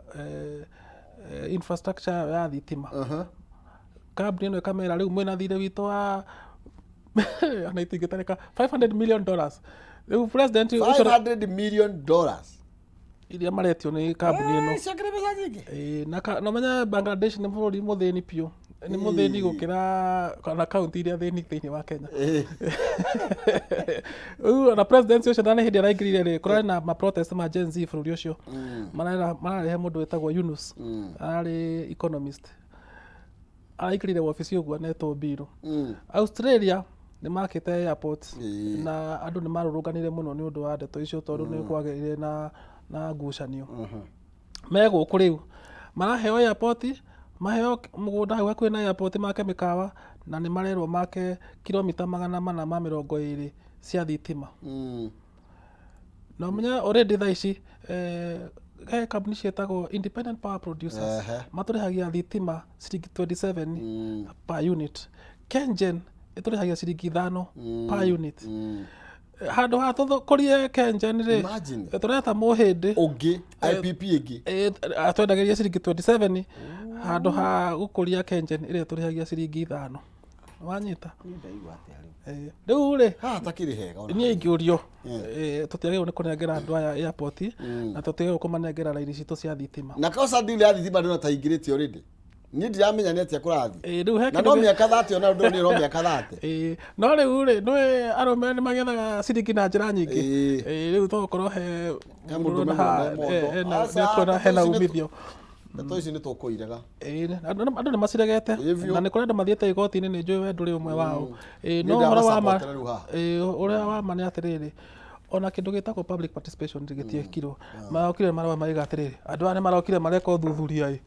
infrastructure yayo ya thitima. Kambuni ĩno ĩkamera rĩu mwĩna thirĩ witũ wa ona itingĩtarĩka 500 million dollars. Rĩu president ũcio 500 million dollars iria maretio nĩ kambuni ĩno. Ciakĩrĩ mbeca nyingĩ. Ĩĩ, na na ũmenye Bangladesh nĩ bũrũri mũthĩni biũ. Nĩ mũthĩni gũkĩra kana kaunti iria thĩni thĩinĩ wa Kenya. Rĩu ona president ũcio na nĩ hĩndĩ araingĩrire rĩ, kũrarĩ na ma protest ma Gen Z bũrũri ũcio. Mararehe mũndũ wĩtagwo Yunus. Ararĩ economist. Araingĩrire wabici ũguo anetwo mbirũ. Australia nĩ makĩte airport na andũ nĩ marũrũnganire mũno nĩ ũndũ wa ndeto icio tondũ nĩ kwagĩire na ngucanio. Me gũkũ rĩu maraheo airport, maheo mũgũnda hau hakuhĩ na airport make mĩkawa na nĩ marerwo make kilomita 420 cia thitima. Na ũmenye already thaa ici he kambuni ciĩtagwo independent power producers matũrĩhagia thitima ciringi 27 per unit. KenGen ĩtũrĩhagia ciringi 5 per unit. Handũ ha tũkũrie KenGen rĩ, Imagine. tũreta mũhĩndĩ ũngĩ IPP ĩngĩ. Atwendagĩria ciringi 27 handũ ha gũkũria KenGen ĩrĩa ĩtũrĩhagia ciringi 5. Wanyita? Niĩ ndaigua atĩa rĩu? Rĩu rĩ, Haha takĩrĩ hega ona. niĩ ingĩũrio, tũtiagĩrĩirwo nĩ kũnengera andũ aya airport na tũtiagĩrĩirwo kũmanengera raini citũ cia thitima. Na kosa deal ya thitima ndĩrona ta ingĩrĩte already. Niĩ ndiramenya nĩ atĩa kũrathiĩ. Rĩu he Na kĩndũ no mĩaka 30 ona ndũrona no mĩaka 30. No rĩu rĩ, nĩũĩ arũme nĩ magethaga ciringi na njĩra nyingĩ. Rĩu to gũkorwo he He mũndũ mũndũ ũrona ũmwe haha, mũndũ. ena, Aca, nĩekuona hena ici nĩ umithio. Ndeto ici nĩ tũkũirega. Ĩĩ, andũ nĩ maciregete. Ĩĩ, biũ. Na nĩ kũrĩ andũ mathiĩte igoti-inĩ, nĩ njũĩ we ndũrĩ ũmwe wao. Ĩĩ, no Niĩ ũhoro wa ma, ndĩramacapotera rĩu haha. ĩĩ, ũrĩa wa ma nĩ atĩrĩrĩ, ona kĩndũ gĩtagwo public participation gĩtiekirwo. Marokire marauga marauga atĩrĩrĩ, andũ aya nĩ marokire mareka ũthuthuria ĩ,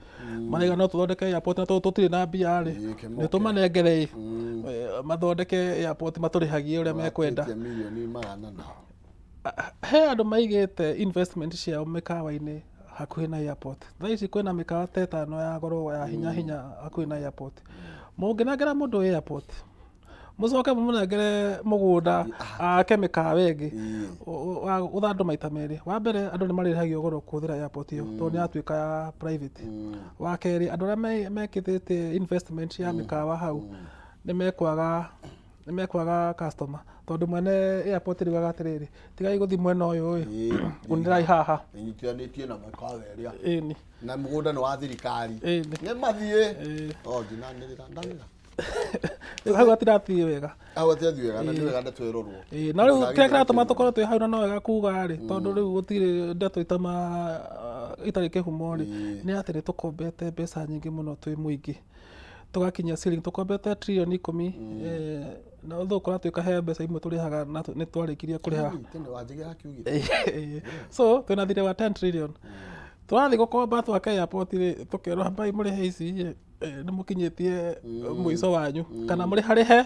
marauga no tũthondeke airport na tondũ tũtirĩ na mbia rĩ, Ĩĩ, kĩmoke. nĩ tũmanengere ĩ, mathondeke airport matũrĩhagie ũrĩa mekwenda. Matwĩtie mirioni magana na. He andũ maigĩte investment ciao mĩkawa-inĩ hakuhĩ na airport. Thaa ici kwĩna mĩkawa ta ĩtano ya goro ya hinya hinya hakuhĩ na airport. Mũngĩnengera mũndũ airport, mũcoke mũmũnengere mũgũnda ake mĩkawa ĩngĩ, ũtha andũ maita merĩ. Wa mbere, andũ nĩ marĩrĩhagio goro kũhũthĩra airport ĩyo tondũ nĩ yatuĩka ya private. Wa kerĩ, andũ arĩa mekĩte investment ya mĩkawa hau nĩ mekwaga customer, tondũ mwene airport rĩugaga atĩrĩrĩ, tigai gũthiĩ mwena ũyũ ĩ, unĩrai haha. Ĩnyitithanĩtie na mĩkawa ĩrĩa. Ĩni. Na mũgũnda nĩ wa thirikari. Ĩni. Nĩ mathiĩ. Ĩĩ. O ndinanĩrĩra ndanĩrĩra. Rĩu hau hatirathiĩ wega. Hau hatirathiĩ wega, na nĩ wega ndeto ĩrorwo. Ĩĩ, na rĩu kĩrĩa kĩratũma tũkorwo twĩ hau na no wega kuga rĩ, tondũ rĩu gũtirĩ ndeto itama itarĩ kĩhumo rĩ, nĩ atĩ nĩ tũkombete mbeca nyingĩ mũno twĩ mũingĩ, tũgakinyia ceiling, tũkombete tririoni 10, na ũthũ kũratuĩka he mbeca imwe tũrĩhaga na nĩ twarĩkirie kũrĩha. Tene wanjĩgĩra kiugire. So twĩna thirĩ wa 10 trillion, tũrathiĩ gũkomba twake airport rĩ, tũkerwo ambai mũrĩhe ici ĩ, nĩ mũkinyĩtie mũico wanyu, kana mũrĩharĩhe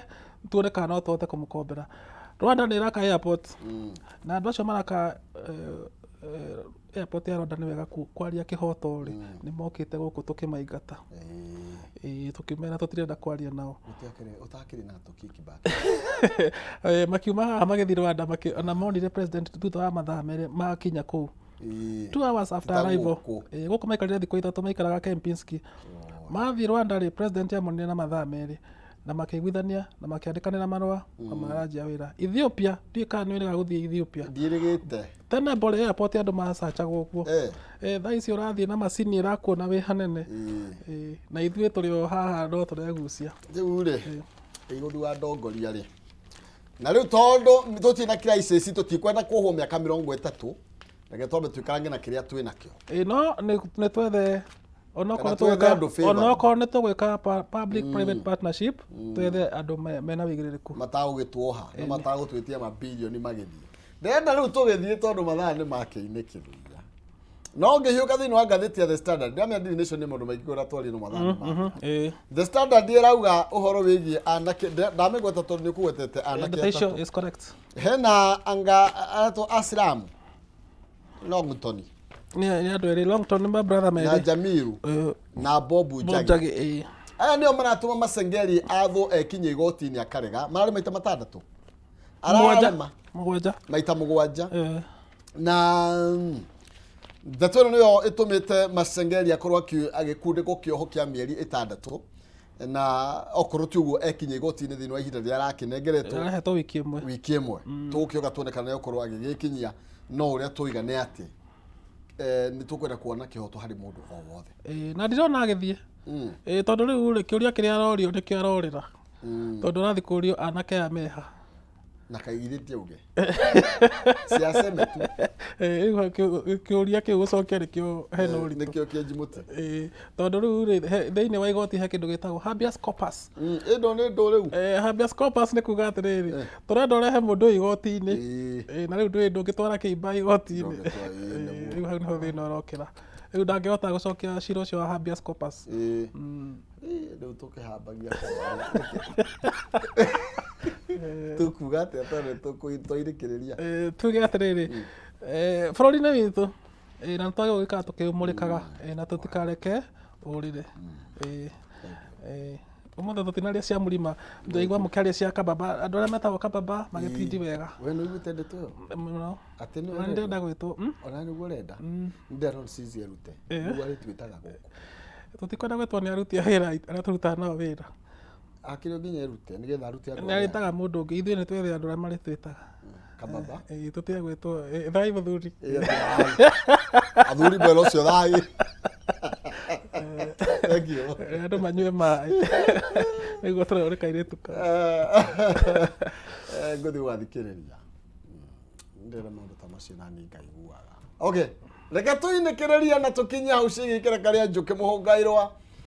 tuone kana no tũhote kũmũkombera. Rwanda nĩ ĩraka airport, na andũ acio maraka airport ya Rwanda, nĩ wega kwaria kĩhoto rĩ, nĩ mokĩte gũkũ tũkĩmaingata. Ĩĩ, tũkĩmera tũtirenda kwaria nao. Ũtakĩrĩ na tũkickback. Makiuma haha magĩthiĩ Rwanda, ona monire president thutha wa mathaa 2 makinya kũu, 2 hours after Ta arrival. gũkũ. Gũkũ maikarire thikũ 3, maikaraga Kempinski. Mathiĩ Rwanda rĩ, president amonire na mathaa 2 na makĩiguithania na makĩandĩkanĩra marũa na maranjia wĩra. Ethiopia, ndiũĩ kana nĩ wĩrĩga gũthiĩ Ethiopia. Ndiĩrĩgĩte. Tene Bole Airport andũ macacagwo kuo. Thaa ici ũrathiĩ na macini ĩrakuona wĩ hanene. Na ithuĩ tũrĩ o haha no tũregucia. Rĩu rĩ, igũthu wa ndongoria rĩ, na rĩu tondũ tũtirĩ na crisis, tũtikwenda kuohwo mĩaka 30, reke twambe twĩkarange na kĩrĩa twĩ nakĩo. Ĩĩ, no nĩ twethe onokorwo Kana twethe tũgwĩka andũ favor. Onokorwo nĩ tũgwĩka public private partnership, twethe andũ mena wĩigĩrĩrĩku. Matagũgĩtuoha na matagũtwĩtia mabilioni magĩthiĩ. Ndĩrenda rĩu tũgĩthiĩ, tondũ mathaa nĩ makĩinĩkĩrĩria, no ngĩhiũka thĩinĩ wa ngathĩti ya The Standard, ndĩramenya Daily Nation nĩ maũndũ maingĩ kũrĩa twaria, no mathaa nĩ ma The Standard ĩrauga ũhoro wĩgiĩ anake. Ndamĩgweta tondũ nĩ ũkũgwetete anake Ndeto icio atatũ. Is correct. Hena anga aretwo Aslam Longton. Nĩ andũ erĩ, Longton nĩ ma brother Na merĩ. Jamiru na Bobu Bob Njagi. Njagi, ĩĩ. Aya nĩo maratũma Masengeri athwo ekinye igoti-inĩ akarega, mararĩ maita matandatũ. Mũgwanja. Ararema. Mũgwanja. Maita 7. Na ndeto ĩno nĩyo ĩtũmĩte Masengeri akorwo agĩkundĩkwo kĩoho kĩa mĩeri 6, na okorwo ti ũguo ekinye igoti-inĩ thĩinĩ wa ihinda rĩrĩa arakĩnengeretwo. Arahetwo wiki ĩmwe. Wiki ĩmwe, tũgũkĩoka tuone kana nĩgũkorwo agĩgĩkinyia. No ũrĩa tũiga nĩ atĩ nĩ tũkwenda kuona kĩhoto harĩ mũndũ o wothe. Ĩĩ, na ndirona agĩthiĩ. Ĩĩ, tondũ rĩu rĩ, kĩũria kĩrĩa arorio nĩkĩo arorĩra, tondũ ũrathiĩ kũrio anake aya meha. Na kaigithĩtie uge ciaceme tu. Ĩĩ, rĩu kĩũria kĩu gũcokia nĩkĩo hena ũritũ. Nĩkĩo kĩenji mũtĩ. Ĩĩ, tondũ rĩu rĩ, thĩinĩ wa igoti he kĩndũ gĩtagwo habeas corpus. Ĩndo nĩ ndũ rĩu. Habeas corpus nĩ kuga atĩrĩrĩ, tũrenda ũrehe mũndũ ũyũ igoti-inĩ. Ĩĩ, na rĩu ndũĩ ndũngĩtwara kĩimba igoti-inĩ. Ndũngĩtwara, ĩĩ, nĩguo. Rĩu hau nĩho thĩna ũrokĩra, rĩu ndangĩhota gũcokia cira ũcio wa habeas corpus. Ĩĩ. Ĩĩ, rĩu tũkĩhambagia tũkuga atĩa tondũ twairĩkĩrĩria? Tuge atĩrĩrĩ, bũrũri-inĩ witũ, na nĩtwagĩrĩirwo gũikara tũkĩmũrĩkaga, na tũtikareke ũrĩre. Ũmũthĩ tũtinaria cia mũrima, ndaigua mũkĩaria cia kababa, andũ arĩa metagwo kababa magĩtindi wega. We nĩ ũiguĩte ndeto ĩyo? Mũno. Atĩ nĩ Na ndĩrenda gwĩtwo Ona nĩguo ũrenda ndĩrona Cici erute nĩguo arĩtwĩtaga gũkũ. Tũtikwenda gwĩtwo nĩ aruti a wĩra arĩa tũrutaga nao wĩra. Akĩrĩ nginya erute nĩgetha arute andũ Nĩ arĩa arĩtaga mũndũ ũngĩ, ithuĩ nĩ twethe andũ arĩa marĩtwĩtaga. Kababa. Ĩĩ, tũtige gwĩtwo thai mũthuri. Ĩĩ, atĩ thai. Athuri mwena ũcio thai. Thank you. Andũ manyue maĩ nĩguo tũrore kairĩtu ka Ngũthiĩ gwathikĩrĩria, ndĩrenda maũndũ ta macio nani ngaiguaga. Okay, reke tũinĩkĩrĩria na tũkinye hau ciĩgiĩ ikereka rĩa njũkĩ mũhũngairwa.